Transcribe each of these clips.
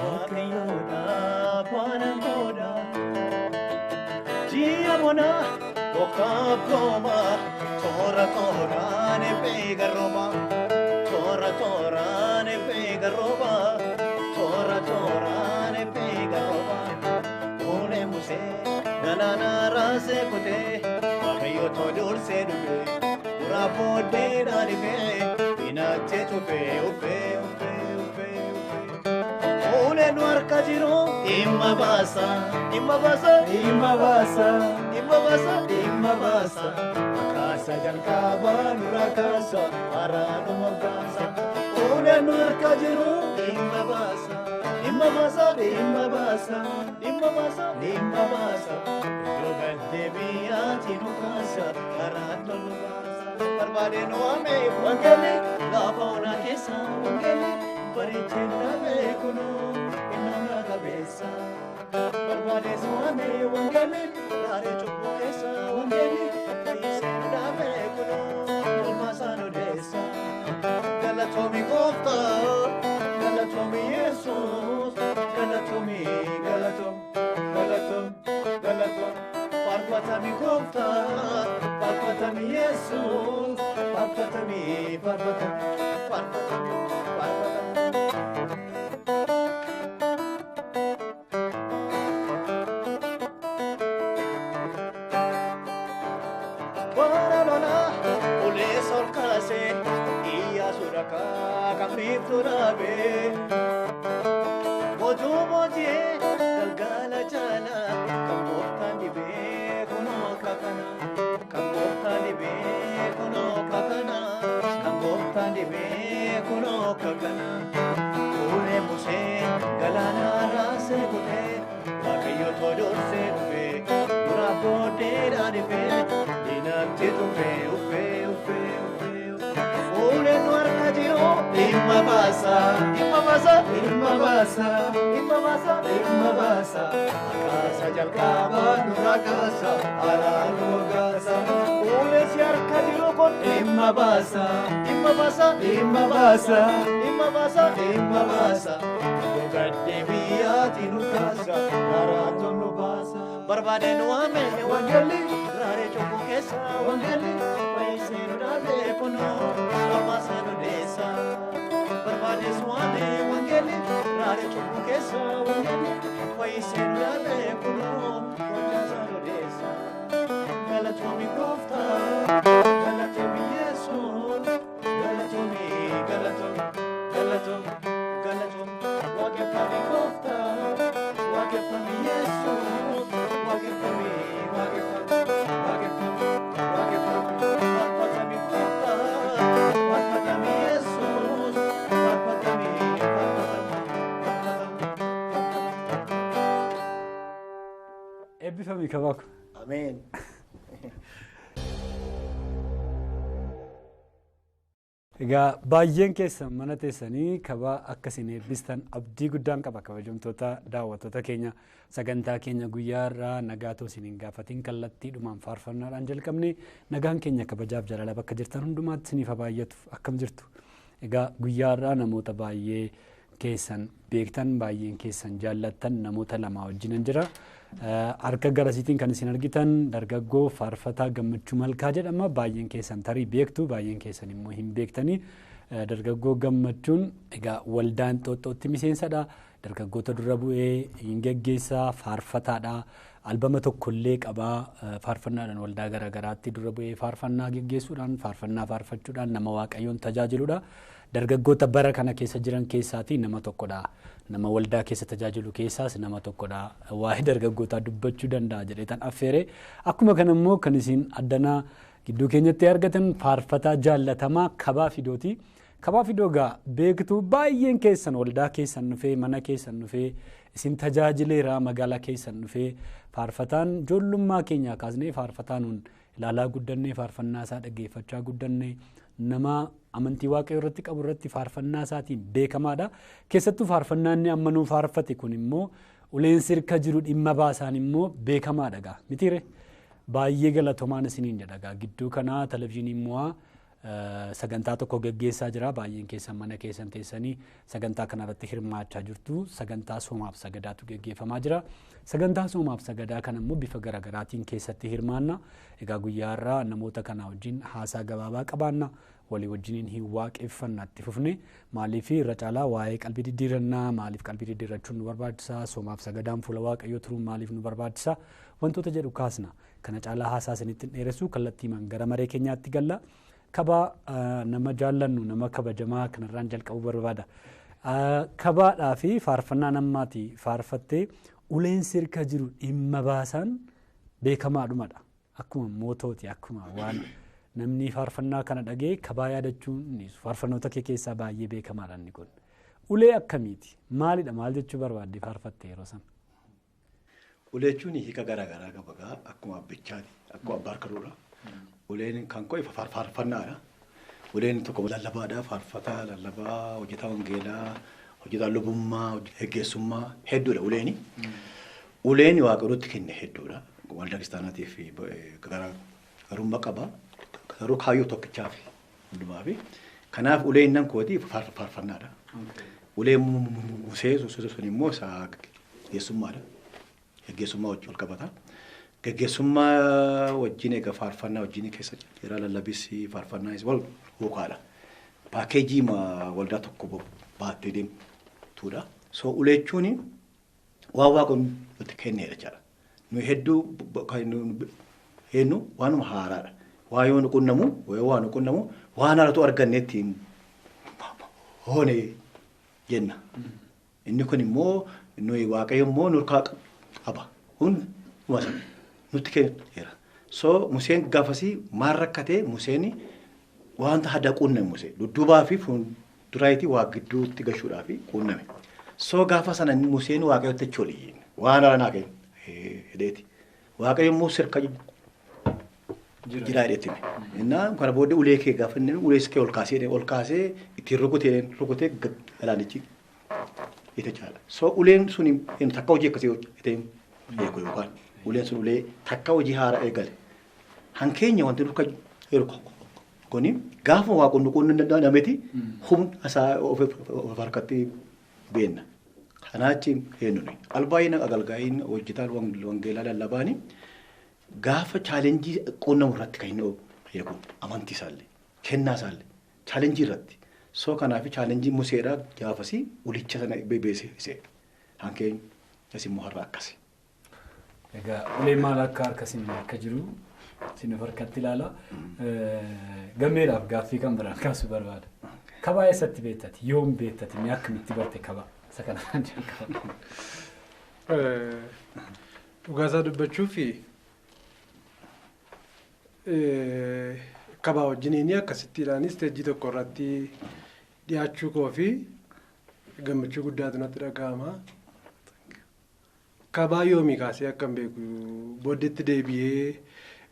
Waaqayyoodhaaf waanan godha. Ji'a bonaa bokkaaf gooma toora tooraan eebbee rooba. Toora tooraan eebbee rooba. Toora tooraan eebbee rooba. Ulee Musee galaana raasee kutee Waaqayyootoo dursee dhufee duraa booddee dhaadhifee diinatti tufee uffee uffee uffee uffee. Ulee nu harka jiru dhimma baasa dhimma baasa Dhimma baasa, dhimma baasa dhimma baasa, kaasa jalqabaa nurra kaasa, haaraa nu moggaasa. Ulee nu harka jiru dhimma baasa dhimma baasa Dhimma baasa, dhimma baasa dhimma baasa, Iddoo gaddeebiyaati nu kaasa karaa tolu baasa. Barbaadee nu waame wangeelli gaafa onaa keessa wangeelli bareechee nu dhaabee kunoo inni qabeessa. Barbaadee nu waame wangeelli raaree cubbuu keessa wangeelli fayyisee nu dhaabee kunoo tolmaasaa nu deessa. Galatoomi gooftaa galatoomi Yesuus galatoomi galatoom galatoom galatoom. Faarfatami gooftaa faarfatami Yesuus faarfatami faarfatami faarfatami faarfatami. Bara lolaa ulee sol kaasee Iyyaasuu dhakaa kan biiftuu dhaabee. Boojuu boojii galgala jaalaa kan gooftaan dibee kunoo kakana. Kan gooftaan dibee kunoo kakana. Kan gooftaan dibee kunoo kakana. Ulee Musee galaana raasee kutee Waaqayyootoo dursee dhufee duraa booddee dhaadhifee diinatti tufee uffee uffee uffee uffee. Ulee nu harka jiru dhimma baasa, dhimma baasa dhimma baasa, dhimma baasa dhimma baasa, kaasa jalqabaa nurra kaasa, haaraa nu moggaasa. Ulee si harka jiru kun Dhimma baasa, dhimma baasa dhimma baasa, dhimma baasa dhimma baasa, iddoo gaddeebiyaati nu kaasa, karaa tolu baasa. Barbaadee nu waame Wangeelli, raaree cubbuu keessa wangeelli, fayyisee nu dhaabee kunoo tolmaasaa nu deessa. Barbaadee nu waame wangeelli raaree cubbuu keessa wangeelli fayyisee nu dhaabee kunoo tolmaasaa nu deessa. Galatoomi gooftaa galatoomi Yesuus galatoomi galatoomi galatoomi galatoomi waaqeffami gooftaa waaqeffami Yesuus waaqeffami waaqeffami waaqeffami waaqeffami faarfatami gooftaa faarfatami Yesuus faarfatami faarfatami faarfatami faarfatami. Eebbifami kabaku. Ameen. Egaa baay'een keessan mana teessanii kabaa akka isin eebbistan abdii guddaan qaba kabajamtoota daawwattoota keenya sagantaa keenya guyyaa irraa nagaa too isin hin gaafatiin kallattiidhumaan faarfannaadhaan jalqabne nagaan keenya kabajaaf jaalala bakka jirtan hundumaatti isiniif haa baay'atu akkam jirtu. Egaa guyyaa irraa namoota baay'ee keessan beektan baay'een keessan jaallattan namoota lama wajjinan jira. Harka garasiitiin kan isin argitan dargaggoo faarfataa Gammachuu Malkaa jedhama. Baay'een keessan tarii beektu baay'een keessan immoo hin beektanii. Dargaggoo Gammachuun egaa waldaa Inxooxxootti miseensadha. Dargaggoota dura bu'ee hin geggeessaa faarfataadha. Albama tokkollee qabaa faarfannaadhaan waldaa garaagaraatti dura bu'ee faarfannaa geggeessuudhaan faarfannaa faarfachuudhaan nama Waaqayyoon tajaajiludha. Dargaggoota bara kana keessa jiran keessaatii nama tokkodha. Nama waldaa keessa tajaajilu keessaas nama tokkodha. Waa'ee dargaggootaa dubbachuu danda'a jedheetan affeere. Akkuma kana immoo kan isin addanaa gidduu keenyatti argatan faarfataa jaallatamaa Kabaa Fidooti. Kabaa Fidoo egaa beektu baay'een keessan waldaa keessan dhufee mana keessan dhufee isin tajaajileera magaalaa keessan dhufee faarfataan ijoollummaa keenyaa kaasnee faarfataa nuun ilaalaa guddannee faarfannaa isaa dhaggeeffachaa guddannee nama amantii waaqayyoo irratti qabu irratti faarfannaa isaatiin beekamaadha. Keessattuu faarfannaa inni amma nuu faarfate kun immoo uleen sirka jiru dhimma baasaan immoo beekamaadha gaa mitiire baay'ee galatoomaan isiniin jedha gaa gidduu kanaa televizyiinii mo'aa Sagantaa tokko geggeessaa jira. Baay'een keessan mana keessan teessanii sagantaa kanarratti hirmaachaa jirtu. Sagantaa soomaaf sagadaatu geggeeffamaa jira. Sagantaa soomaaf sagadaa kana immoo bifa garaagaraatiin keessatti hirmaanna. Egaa guyyaa irraa namoota kana wajjin haasaa gabaabaa qabaanna. Walii wajjiniin hin waaqeffanna itti fufne. Maaliif irra caalaa waa'ee qalbii diddiirannaa, maaliif qalbii diddiirrachuun nu barbaachisa, soomaaf sagadaan fuula Waaqayyoo turuun maaliif nu barbaachisa, wantoota jedhu kaasna. Kana caalaa haasaa isinitti hin dheeressu, kallattiimaan gara maree keenyaatti galla. Kabaa nama jaallannu, nama kabajamaa kanarraan jalqabuu barbaada. Kabaadhaa fi faarfannaa nammaati faarfattee uleen sirka jiru dhimma baasaan beekamaadhumadha. Akkuma mootooti, akkuma waan namni faarfannaa kana dhagee kabaa yaadachuun faarfannoota kee keessaa baay'ee beekamaadha inni kun. Ulee akkamiiti? Maalidha? Maal jechuu barbaadde faarfatte yeroo sana? Ulee jechuun hiika garaagaraa qaba gaa, akkuma abbichaati, akkuma abbaa harkaduudha. Uleen kan koo ifa faarfannaadha. Uleen tokko lallabaadha, faarfataa, lallabaa, hojjetaa wangeelaa, hojjetaa lubummaa, geggeessummaa hedduudha uleeni. Uleen Waaqayyootti kenne hedduudha. Waldaa kiristaanaatiif garaagarummaa qaba. Garuu kaayyoo tokkichaaf hundumaa fi kanaaf uleen nan kooti faarfannaadha. Uleen Musee sun immoo isa geggeessummaadha. Geggeessummaa wajjin wal qabata. Geggeessummaa wajjin egaa faarfannaa wajjin keessa jira, lallabis faarfannaas wal duukaadha. Paakeejii waldaa tokko baattee deemtuudha. So ulee jechuun waan Waaqni nutti kenneedha jechaadha. Nuyi hedduu kan hennu waanuma haaraadha. Waa yoo nu qunnamu, waa nu qunnamu waan haaratu arganne ittiin hoone jenna. Inni kun immoo nuyi Waaqayyo immoo nurkaa qaba. Hunduma sana nutti kenneera. So Museen gaafasii maal rakkatee, Museen wanta hada quunname, Musee dudduubaa fi fuulduraayitii waa gidduutti gashuudhaaf quunname. So gaafa sana Museen Waaqayyotti achi olii waan haaraa naa kenne jedheeti. Waaqayyo immoo sirka jira jedheetti hime. Innaan kana booddee ulee kee gaafa inni ulee kee ol kaasee ol kaasee ittiin rukutee rukutee galaanichi ita caala. So uleen sun takka hojii akkasii hojjetee beeku yookaan uleen sun ulee takka hojii haaraa eegale. Hankeenya wanti duuka jiru kuni gaafa waaqonni quunnameti humna isaa of harkatti beenna. Kanaachi eenyu nuyi. Albaay'ina agalgaa'iin hojjetaan wangeelaa lallabaani gaafa chaalenjii qunnamu irratti kan inni eegu amantii isaallee kennaa isaallee chaalenjii irratti. So kanaaf chaalenjii Museedhaa gaafasii ulicha sana beeksise. Hankeenya as immoo har'a akkasi. Egaa ulee maal akka harka isin akka jiru isin of harkatti ilaala. Gammeedhaaf gaaffii kan biraan kaasuu barbaada. Kabaa eessatti beektati? Yoom beektati? Mee akkamitti barte kabaa? Isa kanaan jalqaba. Dhugaasaa dubbachuuf kabaa wajjiniin akkasittiidhaan isteejjii tokko irratti dhiyaachuu koo fi gammachuu guddaatu natti dhaga'ama. Kabaa yoomii kaasee akkan beeku booddeetti deebi'ee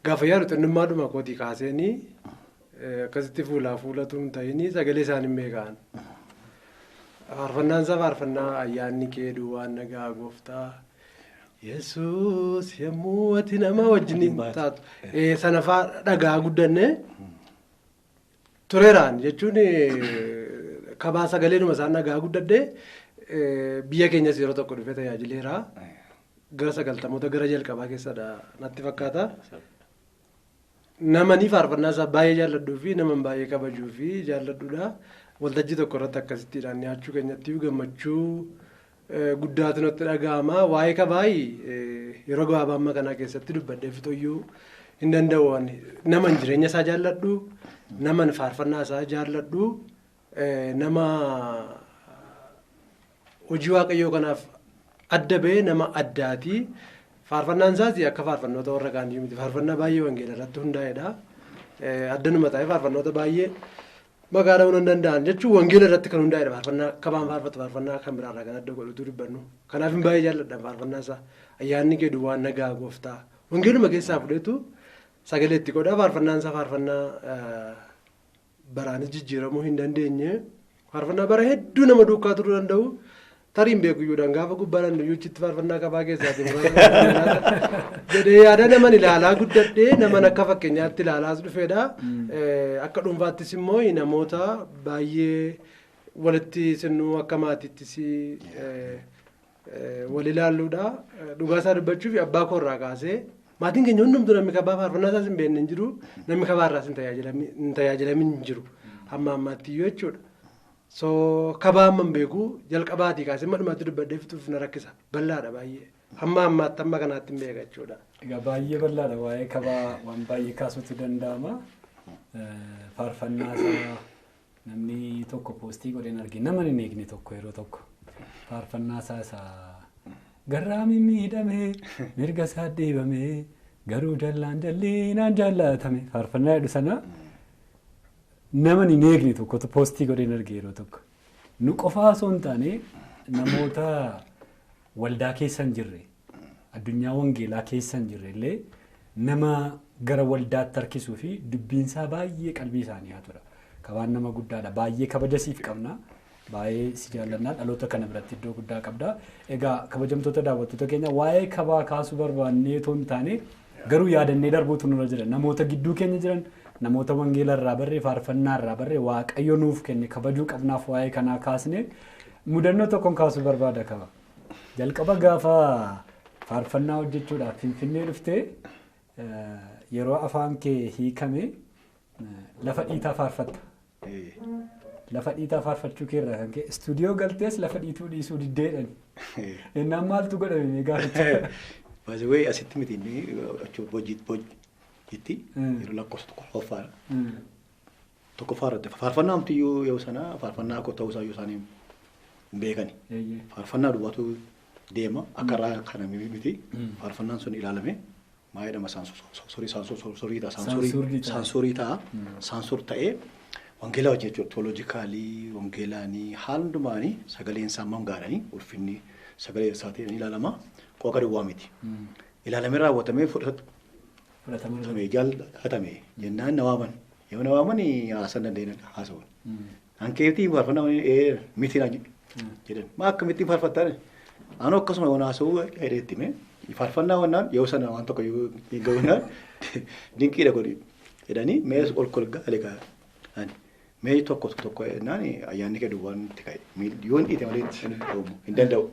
gaafa yaadu xinnummaadhuma kootii kaaseenii akkasitti fuulaa fuulatu hin ta'inii sagalee isaan hin beekan. Faarfannaan isaa faarfannaa ayyaanni kee duwwaan nagaa gooftaa. Yesuus yommuu ati nama wajjin taatu. Sana faa dhagaa guddanne tureeraan jechuun kabaa sagaleedhuma isaan dhagaa guddadhe, biyya keenyas yeroo tokko dhufee tajaajileera. Gara 90moota gara jalqabaa keessadha natti fakkaata. Namani faarfannaa isaa baay'ee jaalladhuu fi naman baay'ee kabajuu fi jaalladhuudha. Waltajjii tokko irratti akkasittiidhaan dhiyaachuu keenyatti gammachuu guddaatu natti dhaga'ama. Waa'ee kabaayi yeroo gabaabaa amma kanaa keessatti dubbadhee fixuyyuu hin danda'u. Naman jireenya isaa jaalladhu, naman faarfannaa isaa jaalladhu, nama hojii Waaqayyoo kanaaf adda ba'ee nama addaati. Faarfannaan isaas akka faarfannoota warra kaanii miti. Faarfannaa baay'ee wangeela irratti hundaa'edha. Addanuma ta'ee faarfannoota baay'ee maqaa dha'uu nan danda'an jechuun wangeela irratti kan hundaa'edha. Faarfannaa kabaan faarfatu faarfannaa kan biraarraa kan adda godhutu dubbannu. Kanaaf hin baay'ee jaalladha faarfannaa isaa. Ayyaanni kee duwwaan nagaa gooftaa. Wangeeluma keessaa fudhetu sagalee itti godha. Faarfannaan isaa faarfannaa baraanis jijjiiramuu hin dandeenye. Faarfannaa bara hedduu nama duukaa turuu danda'u. Tariin beekuyyuudhaan gaafa gubbaadhaan nuyyuuchitti faarfannaa Kabaa keessaatiin jedhee yaada naman ilaalaa guddadhee naman akka fakkeenyaatti ilaalaas dhufeedha. Akka dhuunfaattis immoo namoota baay'ee walitti sinnuu akka maatiittis wal ilaalluudha. Dhugaa isaa dubbachuuf abbaa koorraa kaasee maatiin keenya hundumtuu namni Kabaa faarfannaa isaas hin beekne hin jiru, namni Kabaa irraas hin tajaajilamin hin jiru hamma ammaatti iyyuu jechuudha. So Kabaa amma hin beeku jalqabaatii kaasee madhumaatti dubbadhee fixuuf na rakkisa. Bal'aadha baay'ee. Hamma ammaatti hamma kanaatti hin beeka jechuudha. Egaa baay'ee bal'aadha waa'ee Kabaa waan baay'ee kaasuutu danda'ama. Faarfannaa isaa namni tokko poostii godheen arge nama hin eegne tokko yeroo tokko faarfannaa isaa isa garraamiin miidhamee mirga isaa dhiibamee garuu jallaan jallinaan jaallatame faarfannaa jedhu sana nama hin eegne tokkotu poostii godheen arge yeroo tokko. Nu qofaa osoo hin taane namoota waldaa keessa hin jirre addunyaa wangeelaa keessa hin jirre illee nama gara waldaatti harkisuu fi dubbiinsaa baay'ee qalbii isaanii hatudha. Kabaan nama guddaadha. Baay'ee kabaja siif qabna. Baay'ee si jaallannaa. Dhaloota kana biratti iddoo guddaa qabda. Egaa kabajamtoota daawwattoota keenya waa'ee Kabaa kaasuu barbaannee otoo hin taane garuu yaadannee darbuutu nurra jira. Namoota gidduu keenya jiran namoota wangeela irraa barree faarfannaa irraa barree Waaqayyo nuuf kenne kabajuu qabnaaf waa'ee kanaa kaasne mudannoo tokkoon kaasuu barbaada Kaba. Jalqaba gaafa faarfannaa hojjechuudhaaf Finfinnee dhuftee yeroo afaan kee hiikame lafa dhiitaa faarfatta. Lafa dhiitaa faarfachuu keerraa kan ka'e istuudiyoo galtees lafa dhiituu dhiisuu diddeedhan. Innaan maaltu godhame gaaficha? Baay'ee asitti miti inni hojiitti yeroo lakkoofsa tokkoffaadha. Tokkoffaa irratti faarfannaa amtiyyuu yeroo sana faarfannaa akka ta'uu isaa iyyuu isaanii hin beekani. Faarfannaa duwwaatu deema akka irraa kana miti faarfannaan sun ilaalame maa jedhama saansurii ta'a saansurii ta'a saansur ta'ee wangeelaa wajjin jechuudha teoloojikaalii wangeelaanii haala hundumaanii sagaleen isaa mangaadhanii ulfinni sagalee isaatiin ilaalama qooqa duwwaa miti. Ilaalamee raawwatamee fudhatamee jaallatame jennaan na waaman yoo na waaman haasaa dandeenye haasawwan. Ankeetii faarfannaa miti jedhan maa akkamittiin faarfattaa anoo akkasuma yoo haasawuu jedheetti mee faarfannaa wannaan yoo sana waan tokko yoo ga'uunaan dinqiidha godhi jedhanii mee ol kolgaa ani mee tokko tokko jennaan ayyaanni kee duwwaan itti ka'e yoo hin dhiite malee hin danda'u.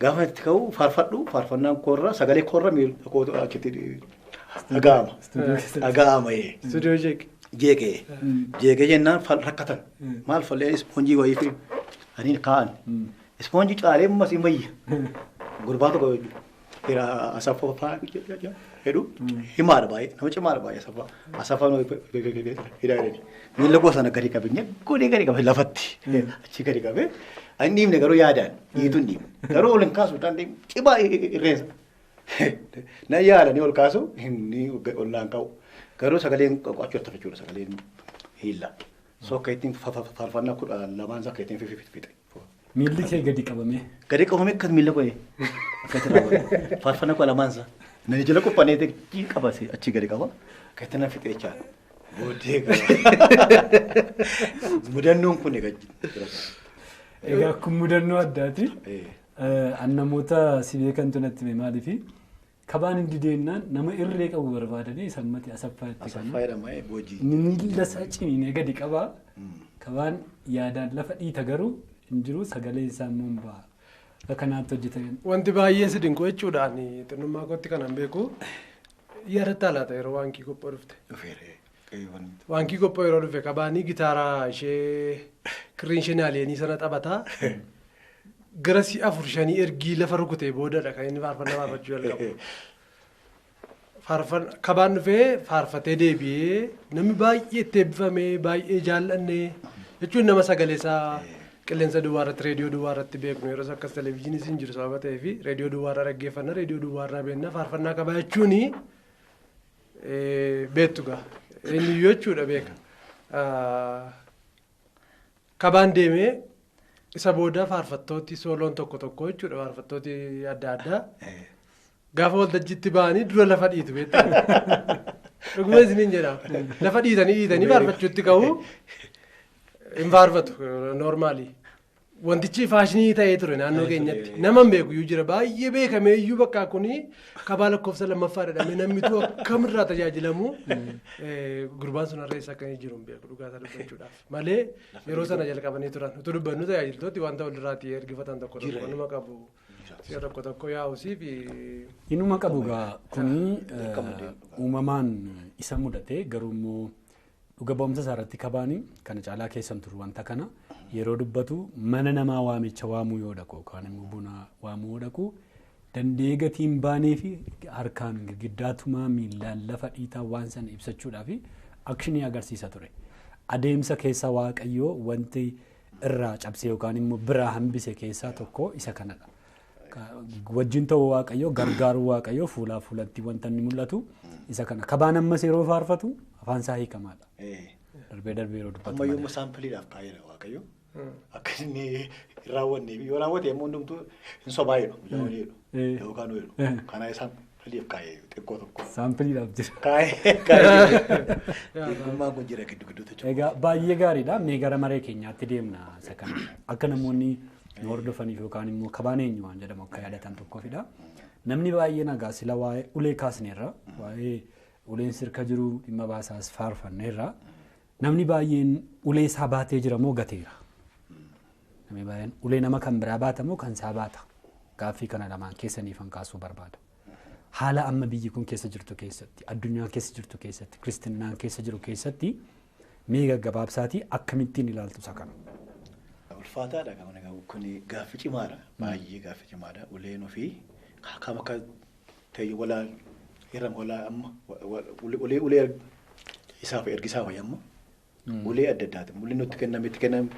Gaafa itti ka'u faarfadhu faarfannaan koorra sagalee koorra miila kootu achitti dhaga'ama. Dhaga'ama. Istuudiyoo jeeqe. Jeeqee. Jeeqee jennaan rakkatan. Maal fallee ispoonjii wayii fi ani kaa'an. Ispoonjii caalee ammas hin wayya. Gurbaa tokko jira Asaffaa jedhu himaadha baay'ee nama cimaadha baay'ee Asaffaa. Asaffaa hidhaa jedhani. Miila koo sana gadi qabe godhee gadi qabe lafatti achi gadi qabe. Ani dhiibne garuu yaadaan dhiitu hin dhiibne. Garuu ol hin kaasu dandeenye cibaa irreensa. Na yaalanii ol kaasu inni ol naan ka'u. Garuu sagaleen qo'achuu jechuudha sagaleen hiilla. So akka ittiin faarfannaa 12 isaa akka ittiin fixe. Miilli kee gadi qabame. Gadi qabame akkas miilla koo akka itti raawwate. Faarfannaa 12 isaa. Nani jala qophaa'ee qabase achi gadi qaba. Akka itti na fixe jechaadha. Booddee mudannoon kun egaa jira. Egaa kun mudannoo addaati. An namoota si beekantu natti hime maaliifi Kabaan hin dideennaan nama irree qabu barbaadanii sammati Asaffaa itti kennu. Asaffaa jedhama boojii. Miilla isaa ciniinee gadi qabaa. Kabaan yaadaan lafa dhiita garuu hin jiru sagalee isaa immoo hin ba'a. Akka kanaatti hojjetame. Wanti baay'ee si dinqu jechuudhaan xinnummaa kootti kanan beeku yaadatta laata yeroo waankii qophoo dhufte. Dhufeere. Waankii qophoo yeroo dhufe Kabaanii gitaaraa ishee kirriin ishee naaleenii sana taphataa. Gara si'a 4-5 ergii lafa rukutee boodadha kan inni faarfannaa faarfachuu jalqabu. Kabaan dhufee faarfatee deebi'ee namni baay'ee itti eebbifamee baay'ee jaallanne jechuun nama sagalee isaa qilleensa duwwaa irratti reediyoo duwwaa irratti beeknu yeroo akkas televezyiiniis hin jiru sababa ta'eef reediyoo duwwaa irraa dhaggeeffanna reediyoo duwwaa irraa beekna faarfannaa Kabaa jechuun beektu gaa eenyuyyuu jechuudha beeka. Kabaan deemee isa booda faarfattooti sooloon tokko tokko jechuudha faarfattooti adda addaa gaafa waltajjiitti ba'anii dura lafa dhiitu beektu. Dhuguma isiniin jedhama. Lafa dhiitanii dhiitanii faarfachuutti ka'u hin faarfatu noormaali. Wantichi faashinii ta'ee ture naannoo keenyatti. Nama hin beeku iyyuu jira. Baay'ee beekamee iyyuu bakka kuni Kabaa lakkoofsa lammaffaa jedhamee namnitu akkamirraa tajaajilamu. Gurbaan sun har'a eessa akka inni jiru hin beeku dhugaa isaa dubbachuudhaaf. Malee yeroo sana jalqabanii turan. Utuu dubbannu tajaajiltooti wanta walirraati ergifatan tokko tokko numa qabu. Si'a tokko tokko yaa'usii fi. Inuma qabu gaa kuni uumamaan isa mudate garuu immoo dhuga ba'umsa isaa irratti kabaanii kana caalaa keessan turu wanta kana yeroo dubbatu mana namaa waamicha waamuu yoo dhaqu yookaan immoo buna waamuu yoo dhaqu danda'ee gatiin baanee fi harkaan girgiddaatumaa miillaan lafa dhiitaa waan sana ibsachuudhaaf akshinii agarsiisa ture. Adeemsa keessa Waaqayyoo wanti irraa cabse yookaan immoo biraa hambise keessaa tokko isa kanadha. Wajjin ta'uu Waaqayyoo gargaaruu Waaqayyoo fuulaa fuulatti wanta inni mul'atu isa kana. Kabaan ammas yeroo faarfatu afaan isaa hiikamaadha. Darbee darbee yeroo dubbatu. Amma yommuu saampiliidhaaf kaa'eera Waaqayyo. Akka inni hin raawwanneef yoo raawwate immoo hundumtuu hin sobaa jedhu. Yookaan jedhu. Kana saampiliif kaa'ee xiqqoo tokko. Saampiliidhaaf jira. Kaa'ee kaa'ee. Hiikummaan kun jira giddu gidduutti jechuudha. Egaa baay'ee gaariidha. Mee gara maree keenyaatti deemna isa kana. Akka namoonni nu hordofaniif yookaan immoo kabaan eenyu waan jedhamu akka yaadatan tokkoofidha. Namni baay'een egaa sila waa'ee ulee kaasneerra waa'ee uleen sirka jiru dhimma baasaas faarfanneerra. Namni baay'een ulee isaa baatee jira moo gateera? Namni baay'een ulee nama kan biraa baata moo kan isaa baata? Gaaffii kana lamaan keessaniifan kaasuu barbaada. Haala amma biyyi kun keessa jirtu keessatti, addunyaa keessa jirtu keessatti, kiristinnaan keessa jiru keessatti mee gaggabaabsaatii akkamittiin ilaaltu isa kana? Ulfaataadha kun gaaffii cimaadha. Baay'ee gaaffii cimaadha. Uleen ofii kam akka ta'e walaa hirama walaa amma ulee ulee isaaf ergisaa wayii amma ulee adda addaati. Ulee nutti kenname itti kenname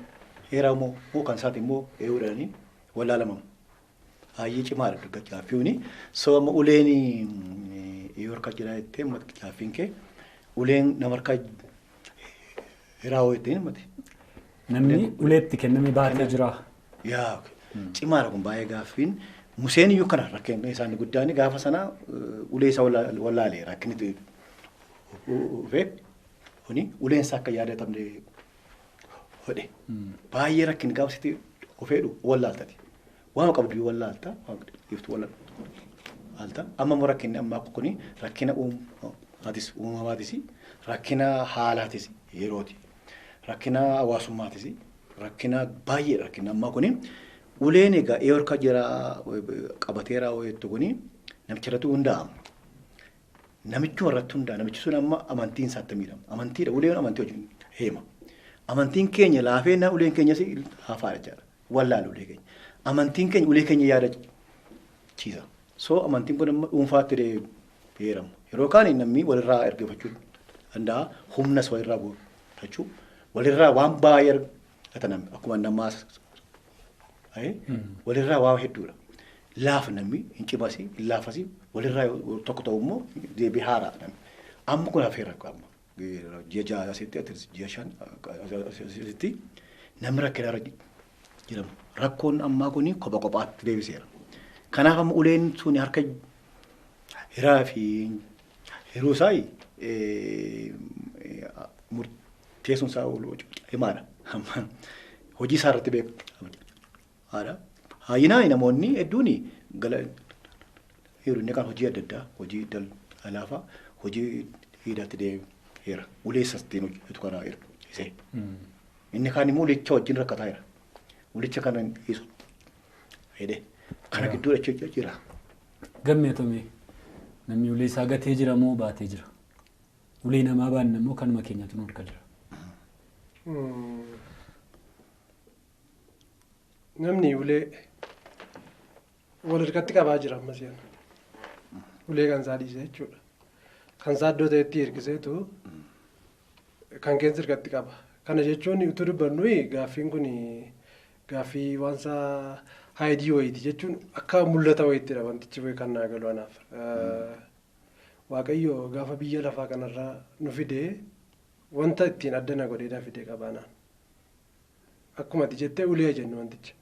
heeraa moo moo kan isaati immoo eeguudhaani walaalamamu. Baay'ee cimaadha gaaffiin. So amma uleen yoo harka jira jettee gaaffiin kee uleen nama harka heeraa hoo jetteen mati. Namni uleetti kenname baatee jira. Yaa cimaadha kun baay'ee gaaffiin. Museen iyyuu kana rakkinni isaanii guddaan gaafa sana ulee isaa wallaalee rakkinni dhufee kuni uleen isaa akka yaadatamne hodhe. Baay'ee rakkinni gaafa sitti dhufee wallaaltati. Waan qabdu wallaalta waan dhiiftu wallaalta. Amma immoo rakkinni ammaa kuni rakkina uumamaatis uumamaatis rakkina haalaatis yerooti. Rakkina hawaasummaatis rakkina baay'ee rakkina ammaa kuni. Uleen egaa yoo harka jira qabateera jettu kuni namicha irratti hundaa'ama. Namichuma irratti hundaa'a. Namichi sun amma amantiin isaatti miidhama. Amantiidha. Uleen amantii wajjin heema. Amantiin keenya laafee na uleen keenyas laafaadha jechaadha. Wallaala ulee keenya. Amantiin keenya ulee keenya yaadachiisa. So amantiin kun amma dhuunfaatti heerama. Yeroo kaan namni walirraa ergifachuu danda'a. Humnas walirraa guuttachuu. Walirraa waan baay'ee argata namni akkuma namaa walirraa waan hedduudha. Laafa namni hin cimasi, hin laafasi, walirraa tokko ta'u immoo deebii haaraa namni. Amma kun hafeera amma. Ji'a 6 asitti, ji'a 5 asitti namni rakkina irra jedhamu. Rakkoon ammaa kun kopha kophaatti deebiseera. Kanaaf amma uleen sun harka hiraa fi hiruu isaa murteessuun isaa himaadha. Hojii isaa irratti beekama. Haayinaa namoonni hedduun gala yeroo inni kan hojii adda addaa hojii daldalaafaa hojii hidhaatti deemeera. Ulee sastiin hojjetu kana hir'isee. Inni kaan immoo ulicha wajjin rakkataa jira. Ulicha kana dhiisu. Jedhee kana gidduu jira. Gammeetomee namni ulee isaa gatee jira moo baatee jira? Ulee namaa baanna immoo kanuma keenyatu nu harka jira. Namni ulee wal harkatti qabaa jira ammas yana. Ulee kan isaa dhiisee jechuudha. Kan isaa iddoo ta'etti hirkiseetu kan keessa harkatti qaba. Kana jechuun utuu dubbannu gaaffiin kun gaaffii waan isaa haayidii wayiiti jechuun akka mul'ata wayiittidha wantichi kan naa galu anaaf. Waaqayyo gaafa biyya lafaa kanarraa nu fidee wanta ittiin adda na godhee na fidee qabaanaan. Akkuma ati jettee ulee jennu wanticha.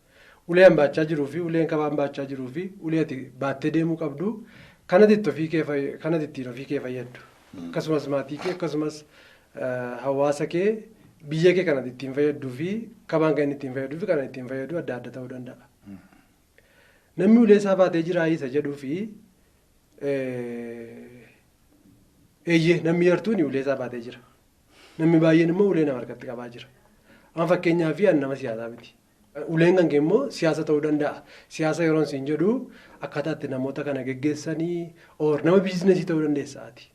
Ulee an baachaa jiruu fi uleen kabaan baachaa jiruu fi ulee ati baattee deemuu qabdu kanatti ittiin ofii kee fayyaddu. Akkasumas maatii kee akkasumas hawaasa kee Biyya kee kanatti ittiin fayyaduu fi kabaan kan ittiin fayyaduu fi kan ittiin fayyadu adda adda ta'uu danda'a. Namni ulee isaa baatee jira isa jedhuu fi eeyyee namni yartuun ulee isaa baatee jira. Namni baay'een immoo ulee nama harkatti qabaa jira. Amma fakkeenyaaf ani nama siyaasaa miti. Uleen kan kee immoo siyaasa ta'uu danda'a. Siyaasa yeroon siin jedhu akkaataa itti namoota kana geggeessanii or nama biizinesii ta'uu dandeessa ati.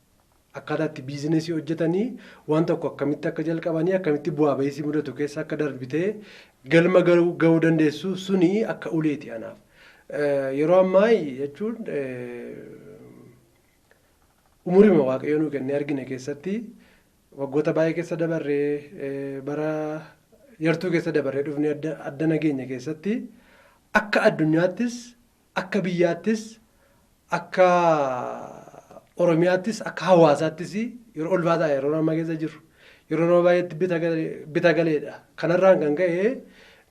Akkaataa itti biizinesii hojjetanii waan tokko akkamitti akka jalqabanii akkamitti bu'aa bahisii mudatu keessa akka darbitee galma gahuu dandeessu suni akka uleeti anaaf. Yeroo ammaa jechuun umuriima Waaqayyo nuu kennee argine keessatti waggoota baay'ee keessa dabarree bara yartuu keessa dabarree dhufnee adda nageenya keessatti akka addunyaattis akka biyyaattis akka Oromiyaattis akka hawaasaattis yeroo ol baataa yeroo nama keessa jiru yeroo nama baay'eetti bita galeedha. Kanarraan kan ka'e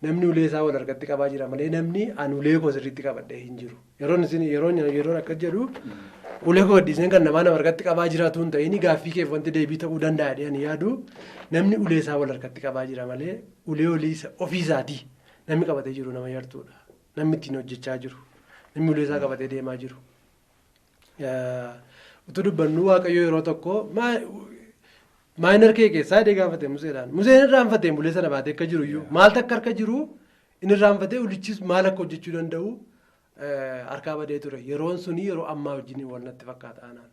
namni ulee isaa wal harkatti qabaa jira malee namni ani ulee koo sirriitti qabadhee hin jiru. Yeroon isin yeroon akka jedhu ulee koo gadhiisneen kan namaa nama harkatti qabaa jiraatu hin ta'in gaaffii keef wanti deebii ta'uu danda'a jedhee ani yaadu namni ulee isaa wal harkatti qabaa jira malee ulee olii ofiisaatii namni qabatee jiru nama yartuudha. Namni ittiin hojjechaa jiru. Namni ulee isaa qabatee deemaa jiru. Utuu dubbannu Waaqayyo yeroo tokko maayinar kee keessaa jedhee gaafate Museedhaan. Museen irraanfatee ulee sana baatee akka jiru iyyuu maaltu akka harka jiru inni irraanfatee ulichis maal akka hojjechuu danda'u harkaa badee ture. Yeroon suni yeroo ammaa wajjin wal natti fakkaata anaan.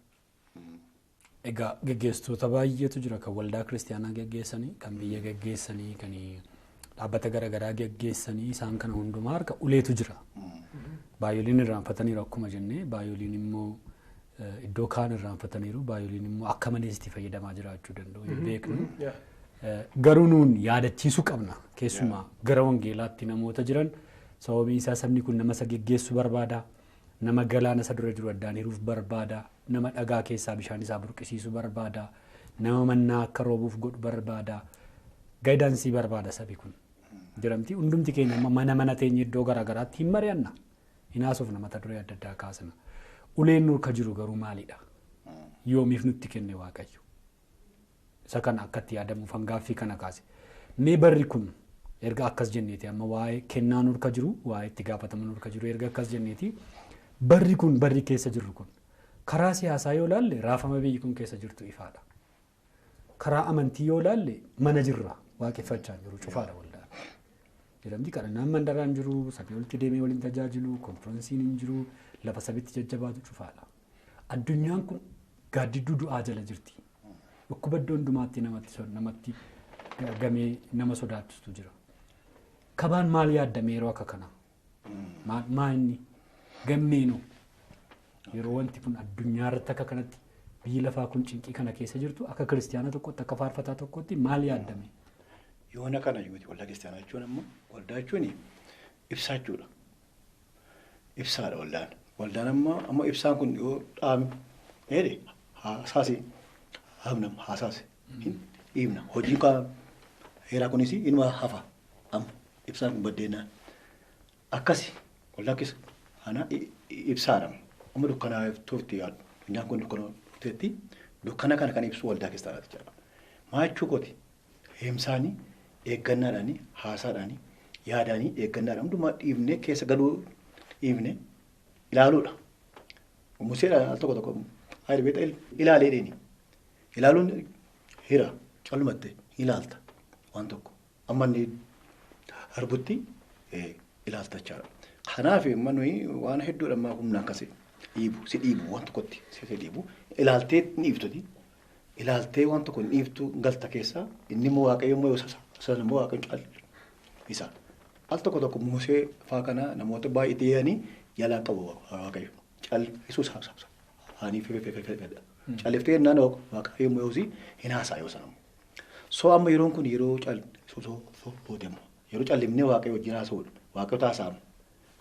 Egaa geggeessitoota baay'eetu jira kan waldaa kiristaanaa geggeessanii, kan biyya geggeessanii, kan dhaabbata garaagaraa geggeessanii isaan kana hundumaa harka uleetu jira. Baay'ooliin irraanfataniiru akkuma jennee baay'ooliin immoo iddoo kaan irraanfataniiru baay'ooliin immoo akka malees itti fayyadamaa jiraachuu danda'u hin beeknu. Garuu nuun yaadachiisuu qabna keessumaa gara wangeelaatti namoota jiran sababiin isaa sabni kun nama isa geggeessuu barbaada, nama galaana isa dura jiru addaan hiruuf barbaada, nama dhagaa keessaa bishaan isaa burqisiisuu barbaada, nama mannaa akka roobuuf godhu barbaada, gaayidaansii barbaada sabi kun. Jedhamti hundumti keenya amma mana mana teenya iddoo garaagaraatti hin mari'anna. Hin haasofna mata duree adda addaa kaasna. Uleen nurka jiru garuu maalidha? Yoomiif nutti kenne Waaqayyo? Isa kana akkatti yaadamuuf hangaaffii kana kaase. Mee barri kun erga akkas jenneeti amma waa'ee kennaa nurka jiru, waa'ee itti gaafatama nurka jiru erga akkas jenneeti barri kun barri keessa jirru kun karaa siyaasaa yoo laalle raafama biyyi kun keessa jirtu ifaadha. Karaa amantii yoo laalle mana jirra waaqeffachaa jiru cufaadha waldaan. Jedhamti kadhannaan mandaraan jiru, sabii olitti deemee waliin tajaajilu, konfirensiin hin jiru, lafa sabitti jajjabaatu cufaadha. Addunyaan kun gaaddidduu du'aa jala jirti. Dhukkuba iddoo hundumaatti namatti gamee nama sodaachistu jira. Kabaan maal yaaddame yeroo akka kanaa? Maa inni gammeenoo yeroo wanti kun addunyaa irratti akka kanatti biyyi lafaa kun cinqii kana keessa jirtu akka kiristiyaana tokkotti akka faarfataa tokkotti maal yaaddame? Yoona kana yuuti waldaa kiristiyaanaa jechuun ammoo waldaa jechuun ibsaa jechuudha. Ibsaadha waldaan. Waldaan amma ibsaan kun yoo dhaame jedhe haasaasi haamnam haasaasi hin dhiibna. Hojiin kan heeraa kunis inuma hafa amma ibsaan kun baddeenaan. Akkasi waldaa kiristiyaanaa ibsaadha. Amma dukkanaa turte addunyaan kun dukkana turteetti dukkana kana kan ibsu waldaa kiristiyaanaati jechuudha. Maa jechuu kooti heemsaanii eeggannaadhaanii haasaadhaanii yaadaanii eeggannaadhaan hundumaa dhiibnee keessa galuu dhiibnee ilaaluudha. Museedhaan al tokko tokko haadha beektaa ilaalee deeni. Ilaaluun hira callumatte ilaalta waan tokko amma inni harbutti ilaalta jechaadha. Kanaaf amma nuyi waan hedduudha amma humnaan akkasii dhiibu si dhiibu waan tokkotti si dhiibu ilaaltee ni dhiibtuti. Ilaaltee waan tokko ni dhiibtu galta keessaa inni immoo Waaqayyo immoo sana immoo Waaqayyo caalu isa. Al tokko tokko Musee faa kana namoota baay'ee ta'anii jalaa qabu Waaqayyo. Callisuus haanii fedha. Calliftee jennaan Waaqayyo immoo yoosii hin haasaa yoo sana. So amma yeroon kun yeroo callisuu boodemu yeroo callisnee Waaqayyo wajjin haasa'uudha. Waaqayyo taasisama.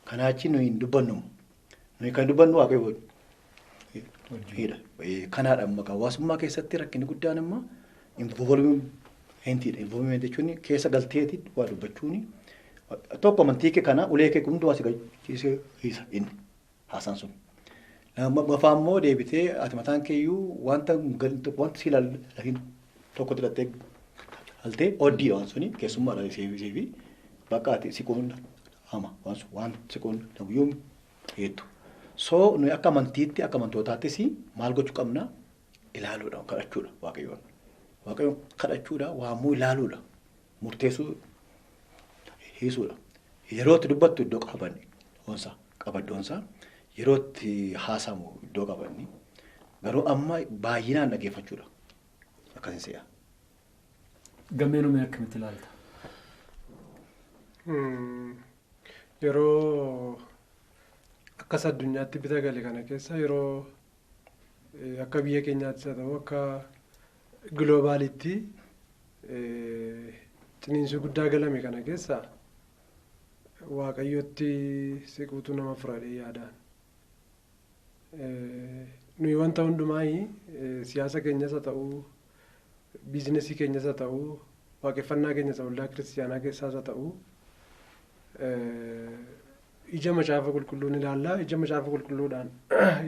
Kanaa achi nuyi hin dubbannu. Nuyi kan dubbannu Waaqayyo wajjin. Kanaadha amma hawaasummaa keessatti rakkinni guddaan amma involvementiidha. Involvement jechuun keessa galteeti waa dubbachuuni. Tokko amantii kee kana ulee kee hundumaa si galchiisee hiisa inni haasaan sun. Lammaffaa immoo deebitee ati mataan keeyyuu wanta wanta si ilaalu tokkotti hidhattee Haltee oddiidha waan suni keessummaadha seefi bakka ati siquun hama waan sun waan siquun namuyyuu hedduu. So nuyi akka amantiitti akka amantootaattis maal gochuu qabna ilaaluudha kadhachuudha waaqayyoon. Waaqayyoon kadhachuudha waamuu ilaaluudha murteessuu hiisuudha. Yeroo itti dubbattu iddoo qabanni hoonsa qabaddoonsa yeroo itti haasamu iddoo qabanni garuu amma baay'inaan dhaggeeffachuudha akkasin se'a. Gammeen uumee akkamitti ilaalta? Yeroo akkas addunyaatti bita gale kana keessa yeroo akka biyya keenyaattis haa ta'u akka giloobaalitti ciniinsuu guddaa galame kana keessa waaqayyotti siquutu nama fura yaadaan. Nuyi wanta hundumaa siyaasa keenyas haa ta'u biizinesii keenyas haa ta'u waaqeffannaa keenyas waldaa kiristiyaanaa keessaas haa ta'u ija macaafa qulqulluun ilaalla. Ija macaafa qulqulluudhaan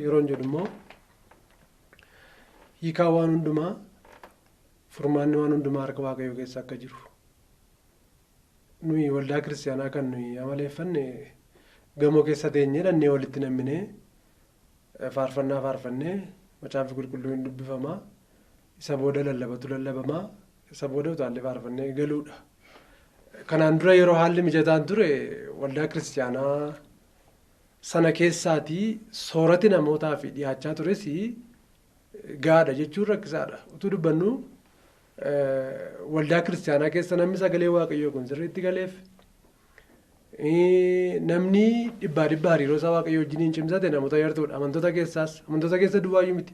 yeroon jedhu immoo hiikaa waan hundumaa furmaanni waan hundumaa harka waaqayyoo keessa akka jiru. Nuyi waldaa kiristiyaanaa kan nuyi amaleeffanne gamoo keessa teenyee dhannee walitti namminee faarfannaa faarfannee macaafni qulqulluun hin dubbifamaa isa booda lallabatu lallabamaa isa booda utaallee faarfannee galuudha. Kanaan dura yeroo haalli mijataan ture waldaa kiristiyaanaa sana keessaatii soorati namootaaf dhiyaachaa tures gaadha jechuun rakkisaadha. Utuu dubbannu waldaa kiristiyaanaa keessa namni sagalee waaqayyoo kun sirriitti galeef namni dhibbaa dhibba hariiroo isaa waaqayyoo wajjiniin cimsate namoota yartuudha. Amantoota keessaas amantoota keessa duwwaayyuu miti.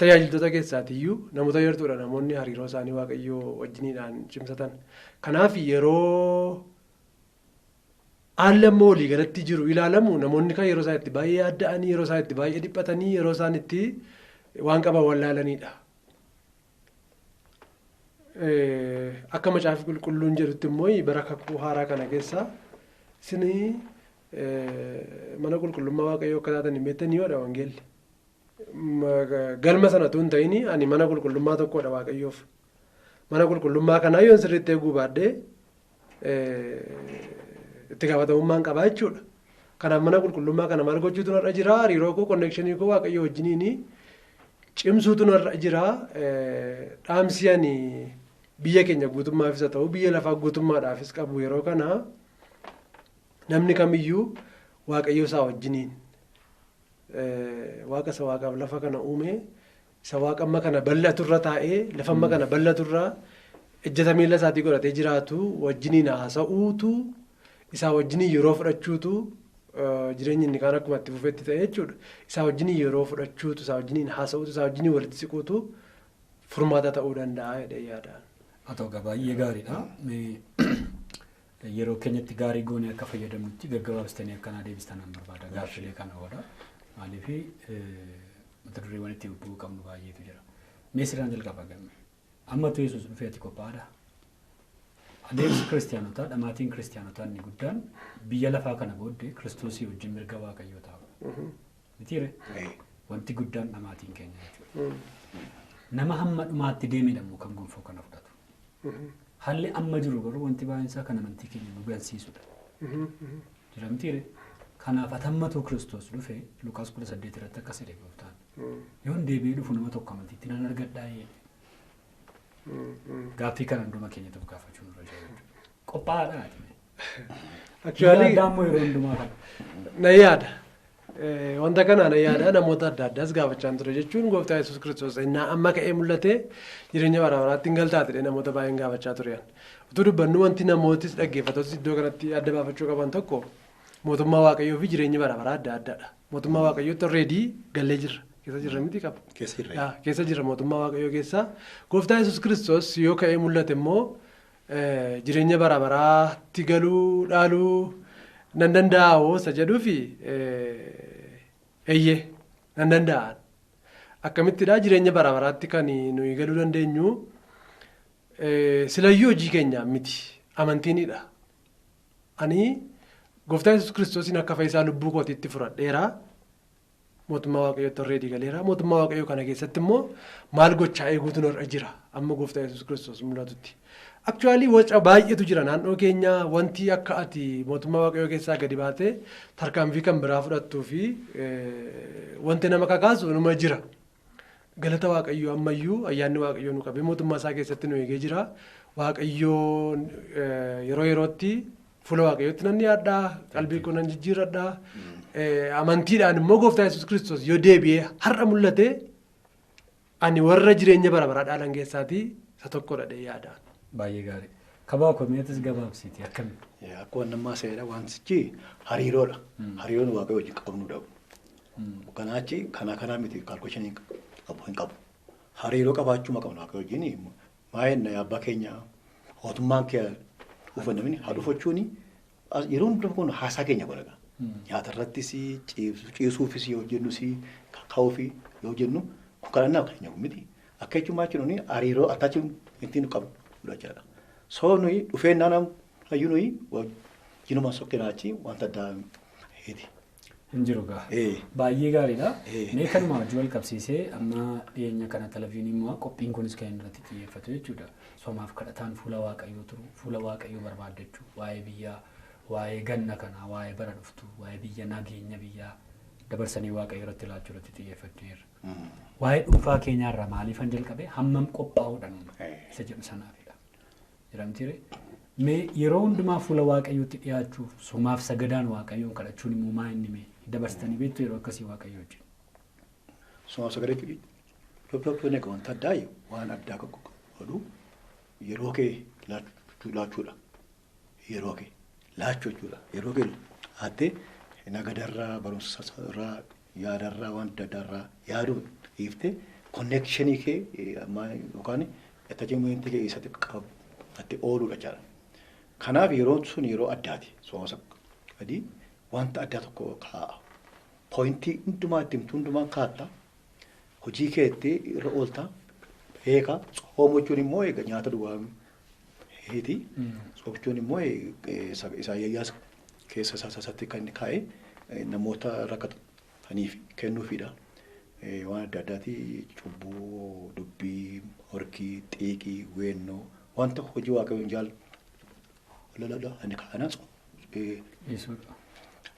Tajaajiltoota keessaatiyyuu namoota yartuudha namoonni hariiroo isaanii waaqayyoo wajjiniidhaan cimsatan. Kanaaf yeroo haalli amma walii galatti jiru ilaalamu namoonni kan yeroo isaan itti baay'ee adda'anii yeroo isaan itti baay'ee dhiphatanii yeroo isaan itti waan qaban wallaalanidha. Akka macaafi qulqulluun jedhutti immoo bara kakuu haaraa kana keessa isin mana qulqullummaa waaqayyoo akka taatan hin beektanii yoodha wangeelli. Galma sana utuu hin ta'in ani mana qulqullummaa tokkodha waaqayyoof. Mana qulqullummaa kanaa yoon sirriitti eeguu baadhee itti gaafatamummaan qabaa jechuudha. Kanaaf mana qulqullummaa kana maal gochuutu narra jira hariiroo koo konnekshinii koo waaqayyoo wajjiniin cimsuutu narra jira dhaamsi ani biyya keenya guutummaafis haa ta'u biyya lafaa guutummaadhaafis qabu yeroo kana namni kamiyyuu waaqayyo isaa wajjiniin waaqa isa waaqaaf lafa kana uume isa waaqa amma kana bal'aturra taa'ee lafa amma kana bal'aturra ejjata miila isaatii godhatee jiraatu wajjiniin haasa'uutu isaa wajjiniin yeroo fudhachuutu jireenyi inni kaan akkuma itti fufetti ta'e jechuudha. Isaa wajjiniin yeroo fudhachuutu isaa wajjiniin haasa'uutu isaa wajjiniin walitti siquutu furmaata ta'uu danda'a jedhee yaadaan. Haa ta'u egaa baay'ee gaariidha. Yeroo keenyatti gaarii goonee akka fayyadamnutti gaggabaabsitanii akkanaa deebistan nan barbaada gaaffilee kana oola. Maaliif mata dureewwan itti bu'uu qabnu baay'eetu jira. Mee sirraan jalqaba gamme. Ammatu Yesuus dhufee ati qophaa'aadha. Adeemsi kiristiyaanotaa dhamaatiin kiristiyaanotaa inni guddaan biyya lafaa kana booddee kiristoosii wajjin mirga waaqayyoo taa'u. Mitiire? Wanti guddaan dhamaatiin keenya jechuudha. Nama hamma dhumaatti deemedha immoo kan gonfoo kana fudhatu. Haalli amma jiru garuu wanti baay'een isaa kan amantii keenya nu gansiisudha. Jira mitiire? Kanaaf atammatu Kiristoos dhufe Lukaas 18 irratti akkas jedhe gooftaan. Yoon deebi'ee dhufu nama tokko amantiitti nan argadhaa jedhe. Gaaffii kana hunduma keenyatu gaafachuu nurra jira jechuudha. Qophaa'aadha ati. Actually Addaa immoo yeroo hundumaa kana. na yaada. Wanta kana na yaada namoota adda addaas gaafachaa ture jechuun gooftaa Yesuus Kiristoos innaa amma ka'ee mul'ate jireenya bara baraatti hin galtaa jedhee namoota baay'een gaafachaa ture. Utuu dubbannu wanti namootis dhaggeeffattoota iddoo kanatti adda baafachuu qaban tokko mootummaa waaqayyoo fi jireenyi bara baraa adda addaadha. Mootummaa waaqayyootti already gallee jirra. Keessa jirra miti qaba. Keessa jirra. Keessa jirra mootummaa waaqayyoo keessa. Gooftaa Yesuus Kiristoos yoo ka'ee mul'ate immoo jireenya bara baraatti galuu dhaaluu nan danda'a hoo isa jedhuufi eeyyee nan danda'an. Akkamittidha jireenya bara baraatti kan nuyi galuu dandeenyu silayyuu hojii keenya miti amantiinidha. Ani gooftaa Yesuus Kiristoosiin akka fayyisaa lubbuu kootiitti fudhadheera. Mootummaa Waaqayyootti already galeera. Mootummaa Waaqayyoo kana keessatti immoo maal gochaa eeguutu nurra jira amma gooftaa Yesuus Kiristoos mul'atutti. Actually waca baay'eetu jira naannoo keenya, wanti akka ati mootummaa Waaqayyoo keessaa gadi baatee tarkaanfii kan biraa fudhattuu fi wanti nama kakaasu numa jira. Galata Waaqayyoo, ammayyuu ayyaanni Waaqayyoo nu qabee mootummaa isaa keessatti nu eegee jira. Waaqayyoo yeroo yerootti fuula Waaqayyootti nan dhiyaadhaa, qalbii koo nan jijjiirradhaa. Amantiidhaan immoo gooftaa Yesuus Kiristoos yoo deebi'ee har'a mul'ate, ani warra jireenya bara baraa dhaalan keessaatii isa tokkodha jedhee yaadaan. Baay'ee gaarii. Kabaa komeetis gabaabsiiti akkami? Akkuma nammaa seera wantichi hariiroodha. Hariiroon Waaqayyo wajjin qabnudha. Kanaachi kana kanaa miti, calculation qabu hin qabu. Hariiroo qabaachuu qabna Waaqayyo wajjin. Maa'een abbaa keenya, mootummaan kee dhufa, namni haa dhufachuuni yeroo hundumaa kun haasaa keenya godha. Nyaata irrattis, ciisuufis yoo jennus, ka'uufi yoo jennu, kun kadhannaa keenya miti. Akka jechuun maal jechuun, hariiroo attachmentii nu qabnu jechuudha. So nuyi dhufeen naannoo hayyuu nuyi wajjinuma sokkinaachi wanta addaa heeti. Hin jiru gaa. Baay'ee gaariidha. Mee kanuma wajjin wal qabsiisee, amma dhiyeenya kana televizyiinii immoo qophiin kunis kan inni irratti xiyyeeffatu jechuudha. Soomaaf kadhataan fuula Waaqayyoo turu, fuula Waaqayyoo barbaaddachuu, waa'ee biyyaa, waa'ee ganna kanaa, waa'ee bara dhuftu, waa'ee biyya, nageenya biyyaa dabarsanii Waaqayyoo irratti laachuu irratti xiyyeeffachuudha. Waa'ee dhuunfaa keenyaarraa maaliifan jalqabe, hammam qophaa'uudha nuyi isa jedhu sanaafidha. Jedhamtiire. Mee yeroo hundumaa fuula Waaqayyootti dhiyaachuuf soomaaf sagadaan Waaqayyoon kadhachuun immoo maa inni mee dabarsitanii beektu yeroo akkasii Waaqayyoo wajjin? Soomaaf sagalee jechuun egaa wanta addaa, waan addaa godhu yeroo kee laachuudha. Yeroo kee laachuu jechuudha. Yeroo kee laattee nagadarraa, barumsarraa, yaadarraa, waan adda addaarraa yaaduu dhiiftee connectionii kee yookaan attachmentii kee isatti qabattee ooluudha jechuudha. Kanaaf yeroon sun yeroo addaati. Sooma sadii wanta addaa tokko kaa'a. Pointii hundumaa itti himtu hundumaa kaatta. Hojii keetti irra oolta. Beeka. Tsoomuu jechuun immoo egaa nyaata duwwaa heeti. Tsoomuu immoo Isaayyaas keessa isaatti kan inni kaa'e namoota rakkataniif kennuufidha. Waan adda addaati, cubbuu, dubbii, horkii, xiiqii, weennoo, wanta hojii Waaqayyoon jaalladha inni kana Dhiisuudha.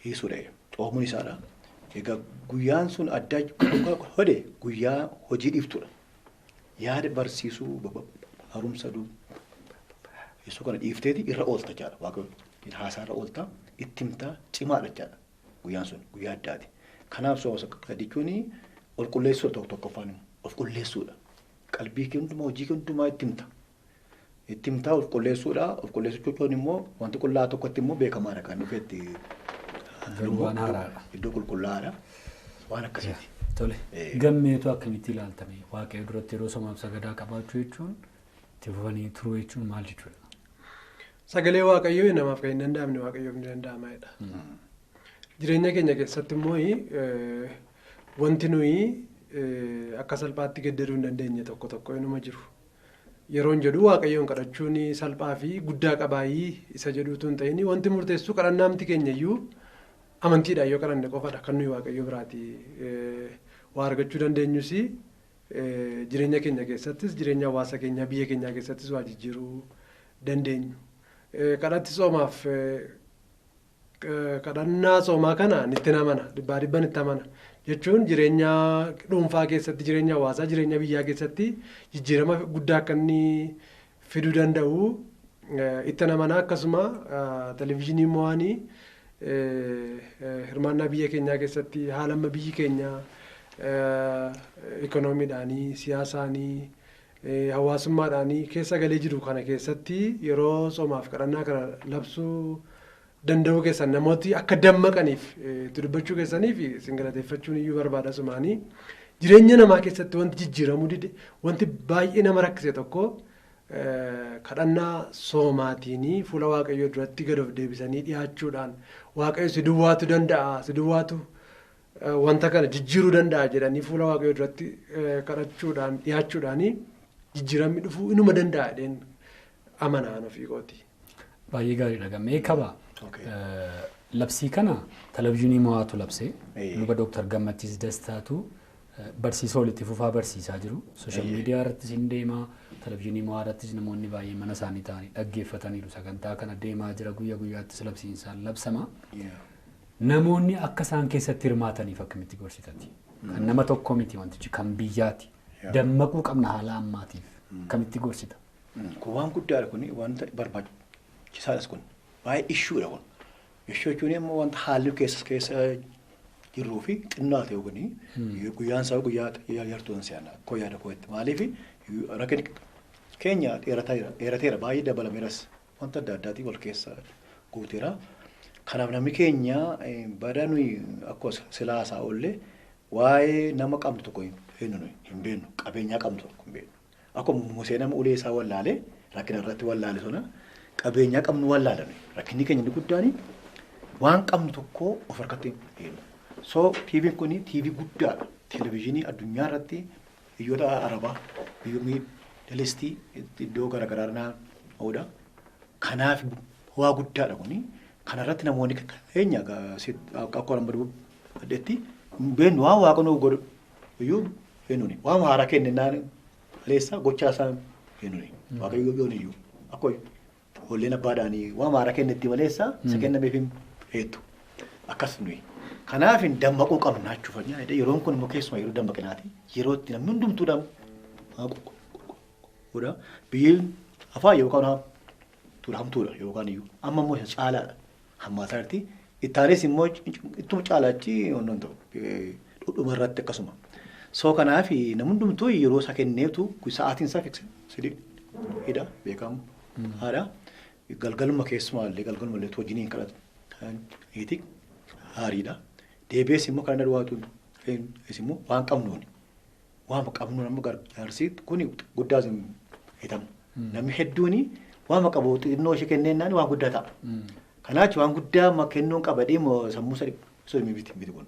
Dhiisuudha. Xoomuun isaadha. Egaa guyyaan sun addaa hodhe guyyaa hojii dhiiftudha. Yaada barsiisuu, barumsa dhiisuu kana dhiifteeti irra oolta jechaadha. Waaqayyoon haasaa irra oolta, itti himtaa, cimaadha jechaadha. Guyyaan sun guyyaa addaati. Kanaaf sooma jechuun ol qulleessuudha, tokko tokkoffaan immoo of qulleessuudha. Qalbii kee hundumaa, hojii kee hundumaa itti himta. Itti himtaa, of qulleessuudha. Of qulleessuu jechuun immoo wanti qullaa tokkotti immoo beekamaadha kan dhufeetti. Garuu waan haaraadha. Iddoo qulqullaa'aadha. Waan akkasiiti. Tole. Gammeetu akkamitti ilaaltame? Waaqayyo duratti yeroo soomaaf sagadaa qabaachuu jechuun, itti fufanii turuu jechuun maal jechuudha? Sagalee Waaqayyoo namaaf kan hin danda'amne Waaqayyoof ni danda'amaadha. Jireenya keenya keessatti immoo wanti nuyi akka salphaatti geddaruu hin dandeenye tokko tokko inuma jiru. Yeroon jedhu, Waaqayyoon kadhachuun salphaa fi guddaa qabaayii isa jedhuutu hin ta'in, wanti murteessu kadhannaamti keenya iyyuu amantiidhaan yoo kadhanne qofadha kan nuyi Waaqayyo biraati waa argachuu dandeenyus, jireenya keenya keessattis, jireenya hawaasa keenyaa, biyya keenyaa keessattis waa jijjiiruu dandeenyu. Kadhatti soomaaf kadhannaa soomaa kana itti amana, dhibbaa dhibban itti amana jechuun, jireenya dhuunfaa keessatti, jireenya hawaasaa, jireenya biyyaa keessatti jijjiirama guddaa akka inni fiduu danda'u itti amana. Akkasuma televizyiinii mo'anii hirmaannaa biyya keenyaa keessatti, haala amma biyyi keenya ikoonomiidhaanii, siyaasaanii, hawaasummaadhaanii keessa galee jiru kana keessatti yeroo soomaaf kadhannaa kana labsuu danda'uu keessan, namooti akka dammaqaniif itti dubbachuu keessaniif isin galateeffachuun iyyuu barbaada sumaanii. Jireenya namaa keessatti wanti jijjiiramuu dide, wanti baay'ee nama rakkise tokko, kadhannaa soomaatiin fuula Waaqayyoo duratti gad of deebisanii dhiyaachuudhaan, Waaqayyo si duwwaatu danda'a, si duwwaatu wanta kana jijjiiruu danda'a jedhanii fuula Waaqayyoo duratti kadhachuudhaan dhiyaachuudhaan jijjiiramni dhufuu inuma danda'a jedheen amanaan ofii kooti. Baay'ee gaariidha. Gammee kaba. Labsii kana televizyiinii mo'aatu labsee luba Dooktar Gammachiis Dastaatu barsiisa walitti fufaa barsiisaa jiru. Sooshaal miidiyaa irrattis hin deemaa, televizyiinii mo'aa irrattis namoonni baay'ee mana isaanii ta'anii dhaggeeffataniiru. Sagantaa kana deemaa jira guyyaa guyyaattis labsiinsaan labsama. Namoonni akka isaan keessatti hirmaataniif akkamitti gorsitati? Kan nama tokko miti wantichi kan biyyaati. Dammaquu qabna haala ammaatiif akkamitti gorsita? Kun waan guddaadha kun wanta barbaachisaadhas kun baay'ee ishuudha kun. Ishuu jechuun immoo wanta haalli keessa jirruu fi xinnaa ta'e kun guyyaan isaa guyyaa yartuun seena koo yaada kootti maaliif rakkinni keenya dheerateera baay'ee dabalameeras wanta adda addaatiin wal keessa guuteera. Kanaaf namni keenya badaa nuyi akkuma silaasaa oollee waa'ee nama qabnu tokko hin beeknu qabeenyaa qabnu tokko hin beeknu. Akkuma Musee nama ulee isaa wallaalee rakkina irratti wallaale sana qabeenyaa qabnu wallaala nuyi rakkinni keenya inni guddaan waan qabnu tokko of harkatti hin beeknu. So TV'n kun TV guddaadha. Televezyiinii addunyaa irratti biyyoota Arabaa, biyyoota Midilistii iddoo garaagaraa naanna'uudha. Kanaaf waa guddaadha kuni. Kanarratti namoonni keenya akka nama dubbatetti hin beeknu waan waaqa nuuf godhu iyyuu eenyuuni. Waan haaraa kennennaan maleessa gochaa isaa eenyuuni. Waaqayyo yoon iyyuu akka ijoolleen abbaadhaanii waan haaraa kennetti maleessa isa kennameef hin heettu. Akkas nuyi. Kanaaf dammaquu qabna jechuudha. Yeroon kun immoo keessumaa yeroo dammaqinaati. Yeroo itti namni hundumtuu dammaquudha. Biyyi afaan yookaan hamtuudha yookaan iyyuu. Amma immoo isa caalaadha. Hammaataa jirti. Ittaanis immoo ittuma caalaachi onnoon ta'u. Dhudhuma irratti akkasuma. So kanaaf namni hundumtuu yeroo isaa kenneetu sa'aatiin isaa fiksee beekamu. Haadha. Galgaluma keessumaa illee galgaluma illee wajjiniin kadhatu. Haariidha. Deebi'ees immoo kan duwwaatu immoo waan qabnuuni. Waan qabnuun amma gargaarsi kun guddaas hin hitamu. Namni hedduun waan qabu xinnoo ishee kenneennaan waan guddaa ta'a. Kanaaf waan guddaa kennuun qabadhee sammuu sadii miti kun.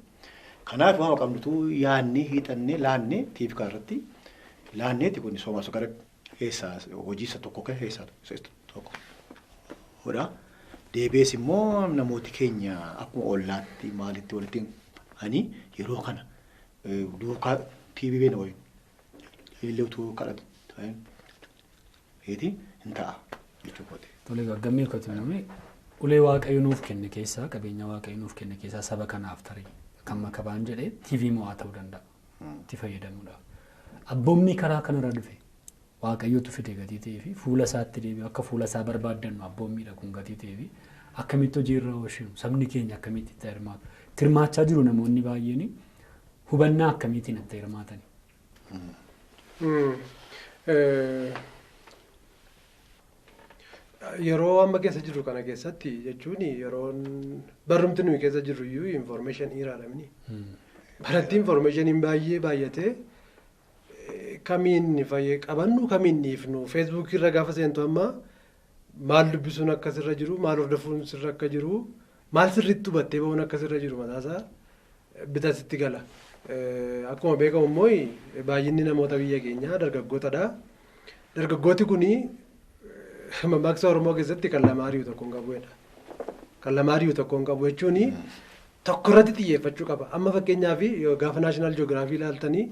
Kanaaf waan qabnutu yaadnee hiixannee laannee TV irratti laanneeti kun sooma sukkaara keessaa hojii isa tokko keessaa tokko. Deebi'ees immoo namooti keenya akkuma ollaatti maalitti walitti ani yeroo kana duukaa TV beena wayii illee utuu kadhatu hin ta'a jechuudha. Tole gaggamiif kan tumame ulee waaqayyo nuuf kenne keessaa qabeenya waaqayyo nuuf kenne keessaa saba kanaaf tarii kan makabaan jedhee TV mo'aa ta'uu danda'a itti fayyadamuudhaaf. Abboomni karaa kanarra dhufe waaqayyotu fide gatii ta'ee fi fuula isaatti deebi'u akka fuula isaa barbaaddannu abboommiidha kun gatii ta'ee fi akkamitti hojiirra oolchinu sabni keenya akkamitti itti hirmaatu. Itti hirmaachaa jiru namoonni baay'een hubannaa akkamiitiin itti hirmaatani. Yeroo amma keessa jirru kana keessatti jechuun yeroon barrumti nuyi keessa jirru iyyuu information eraadha mini. Baratti informationiin baay'ee baay'atee kamiin qabannu kamiin dhiifnu feesbuukii irra gaafa seentu amma maal dubbisuun akkasirra jiru maal hordofuun sirra akka jiru maal sirriitti hubattee bahuun akkasirra jiru mataasaa bitasitti gala. Akkuma beekamu immoo baay'inni namoota biyya keenyaa dargaggootadha. Dargaggooti kuni mammaaksa Oromoo keessatti kan lama ari'u tokko hin qabuudha. Kan lama ari'u tokko hin qabu jechuun tokko irratti xiyyeeffachuu qaba. Amma fakkeenyaaf gaafa naashinaal ji'oogiraafii ilaaltanii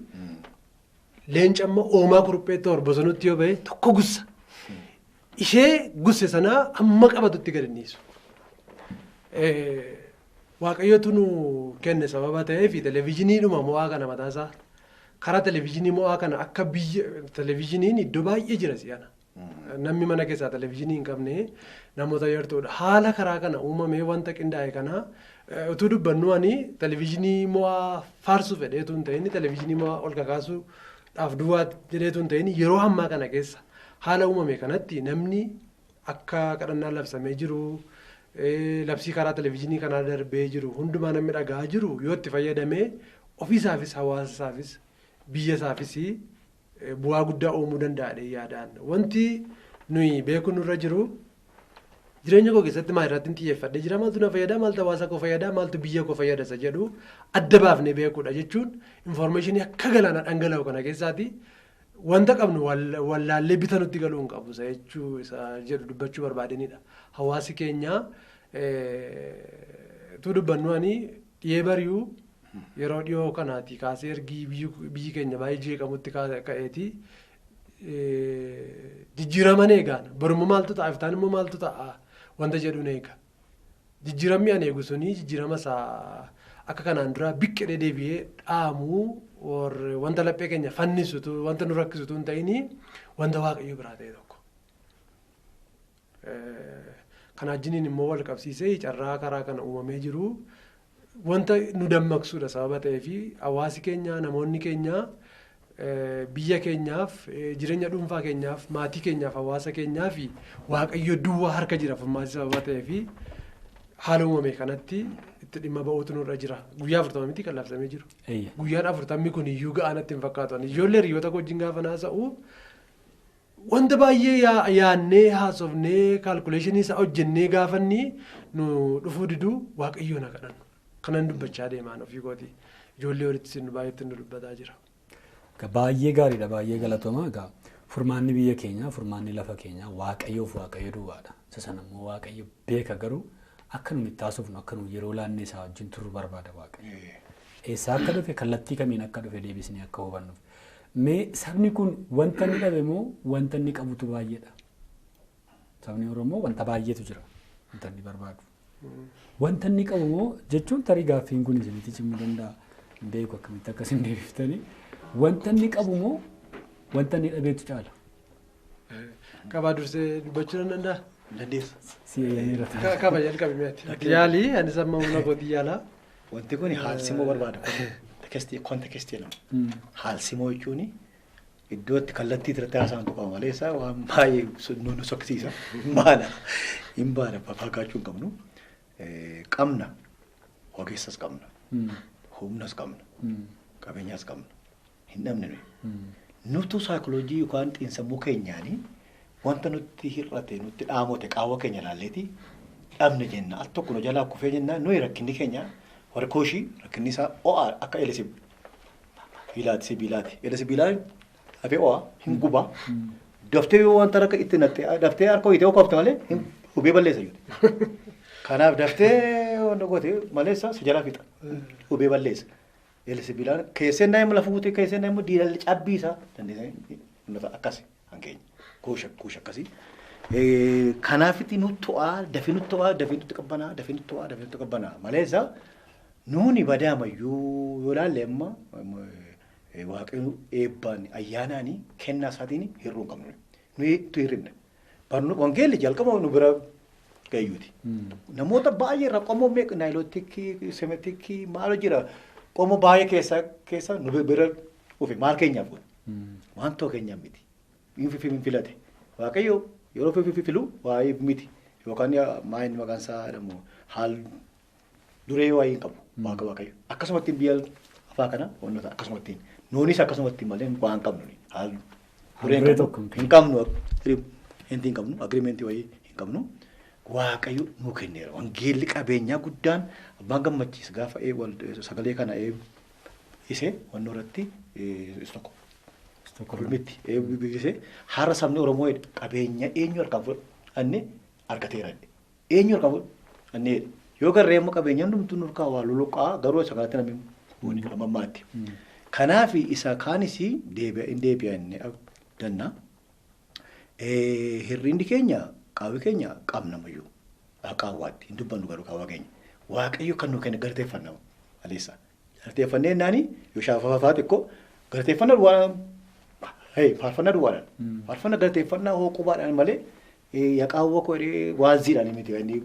leenca amma oomaa kurupheetti horbosonutti yoo bahe tokko gussa. Ishee gusse sanaa amma qabatutti gad dhiisu. Waaqayyotu nu kenne sababa ta'eef televezyiiniidhuma mo'aa kana mataasaa karaa televezyiinii mo'aa kana akka biyya televezyiiniin iddoo baay'ee jira si'ana. Namni mana keessaa televezyiinii hin qabne namoota yartuudha. Haala karaa kana uumamee wanta qindaa'e kana utuu dubbannu ani televezyiinii mo'aa faarsuu fedheetu hin ta'in televezyiinii mo'aa ol kakaasuudhaaf duwwaa jedheetu hin ta'in yeroo ammaa kana keessa haala uumame kanatti namni akka kadhannaan labsamee jiru labsii karaa televezyiinii kanaa darbee jiru hundumaa namni dhaga'aa jiru yoo itti fayyadamee ofiisaafis hawaasasaafis biyya isaafis bu'aa guddaa uumuu danda'a yaadaan. Wanti nuyi beeku nurra jiru jireenya koo keessatti maal irratti xiyyeeffadhee jira maaltu na fayyada maaltu hawaasa koo fayyada maaltu biyya koo fayyada isa jedhu adda baafnee beekuudha jechuun infoormeeshinii akka galaana dhangala'u kana keessaati wanta qabnu wallaallee bita nutti galuu hin qabu isa jechuu isa jedhu dubbachuu barbaadanidha. Hawaasi keenya Tu dubbannu ani dhiyee bari'uu yeroo dhiyoo kanaati kaasee ergi biyyi keenya baay'ee jeeqamutti ka'eeti jijjiiraman eegaan borummoo maaltu ta'a iftaan immoo maaltu ta'a wanta jedhuun eega. Jijjiiramni ani eegu suni jijjiirama isaa akka kanaan dura biqqee deebi'ee dhaamuu wanta laphee keenya fannisutu wanta nu rakkisutu hin ta'ini wanta Waaqayyo biraa ta'e tokko. Kana wajjiniin immoo wal qabsiisee carraa karaa kana uumamee jiru wanta nu dammaqsuudha sababa ta'eefi hawaasi keenya namoonni keenya biyya keenyaaf jireenya dhuunfaa keenyaaf maatii keenyaaf hawaasa keenyaaf Waaqayyo duwwaa harka jira furmaati sababa ta'eefi haala uumame kanatti itti dhimma ba'uutu nurra jira. Guyyaa 40 miti kan labsamee jiru. Guyyaan 40 kun iyyuu ga'aa natti hin fakkaatu. Ijoollee hiriyoota koo wajjin gaafa haasa'u wanta baay'ee yaannee haasofnee kaalkuleeshinii isaa hojjennee gaafanni nu dhufuu diduu Waaqayyoon haa kadhannu. Kanan dubbachaa deemaan ofii kooti. Ijoollee walitti sin baay'eetti nu dubbataa jira. Baay'ee gaariidha, baay'ee galatooma. Egaa furmaanni biyya keenyaa, furmaanni lafa keenyaa Waaqayyoof Waaqayyo duwwaadha. Isa sana immoo Waaqayyo beeka garuu akka nuyi itti haasofnu akka nuyi yeroo laannee isaa wajjin turru barbaada Waaqayyo. Eessaa akka dhufe kallattii kamiin akka dhufe deebisnee akka hubannuuf. Mee sabni kun wanta inni dhabe moo wanta inni qabutu baay'eedha? Sabni Oromoo wanta baay'eetu jira wanta inni barbaadu. Wanta inni qabu moo jechuun tarii gaaffiin kun isinitti cimuu danda'a. Hin beeku akkamitti akkasin deebiftanii. Wanta inni qabu moo wanta inni dhabeetu caala? Qabaa dursee dubbachuu nan danda'a? Dandeessa. Si eeyyameera ta'a. Qaba jalqabi mi'aati. Yaalii anis amma humna kootii yaalaa. Wanti kun haalsimoo barbaada. Kontekestii jedhama. Haalsimoo jechuun iddoo itti kallattii irratti haasa'an tuqama malee isaa waan baay'ee nu sokkisiisa. Hin baana. Hin baana fagaachuu hin qabnu. Qabna. Ogeessas qabna. Humnas qabna. Qabeenyaas qabna. Hin dhabne nuyi. Nutu saayikooloojii yookaan xiinsammuu keenyaanii wanta nutti hir'ate nutti dhaamote qaawwa keenya ilaalleeti dhabne jenna. Al tokko nu jalaa kufee jennaan nuyi rakkinni keenya warri kooshii rakkinni isaa ho'aa akka eela sibiilaati sibiilaati. Eela sibiilaa hafee ho'aa hin gubaa. Daftee yoo wanta harka itti naqxee daftee harka ho'itee kofte malee hin hubee balleessa jechuudha. Kanaaf daftee wanta goote maleessa si jalaa fixa. Hubee balleessa. Eela sibiilaan keessee naa lafa buutee keessee naa immoo diilalli cabbii isaa dandeessee akkas hankeenya. Kuusha kuusha akkasii. Kanaafitti nu to'aa dafee nu to'aa dafee nutti qabbanaa dafee nutti to'aa dafee nutti qabbanaa maleessa nuuni badaamayyuu yoo ilaalle amma Waaqayyo eebbaan ayyaanaanii kennaa isaatiin hir'uu hin qabnu. Nuyi tu hir'inne. Wangeelli jalqaba nu bira gayyuuti. Namoota baay'ee irraa qomoo meeqa Nilotiki, Semitiki maal jira qomoo baay'ee keessa keessa nu bira dhufe maal keenyaaf kun? Waan ta'u keenyaaf miti. Hin filate. Waaqayyo yeroo filu waa'ee miti. Yookaan maa inni maqaan isaa jedhamu haal duree waa'ee hin qabu. Waaqa Waaqayyo. Akkasumatti biyya afaa kana wantoota akkasumatti nuunis akkasumatti malee waan qabnu haal duree hin qabnu. Hin qabnu agreementii wayii hin qabnu. Waaqayyo nuu kenneera. Wangeelli qabeenyaa guddaan abbaan gammachiis gaafa sagalee kana isee wannoo irratti tokko. Kulmitti eebbisee har'a sabni Oromoo qabeenya eenyu harkaan fudhanne argateera. Eenyu harkaan fudhanne yoo garree immoo qabeenya hundumtuu nurkaa waa luluqaa garuu isa kanatti namni buuni ammaatti. Kanaaf isa kaanis deebi'a deebi'a inni danna. Hir'inni keenya qaawwi keenya qabna mayyuu qaawwaatti hin dubbannu garuu qaawwa keenya. Waaqayyo kan nu kenne galateeffanna maleessa. Galateeffannee naani yoo shaafafaa xiqqoo galateeffannaa duwwaa faarfannaa duwwaadhaan. Faarfannaa galateeffannaa hoo qubaadhaan malee yaqaawwa koo jedhee waaziidhaan miti inni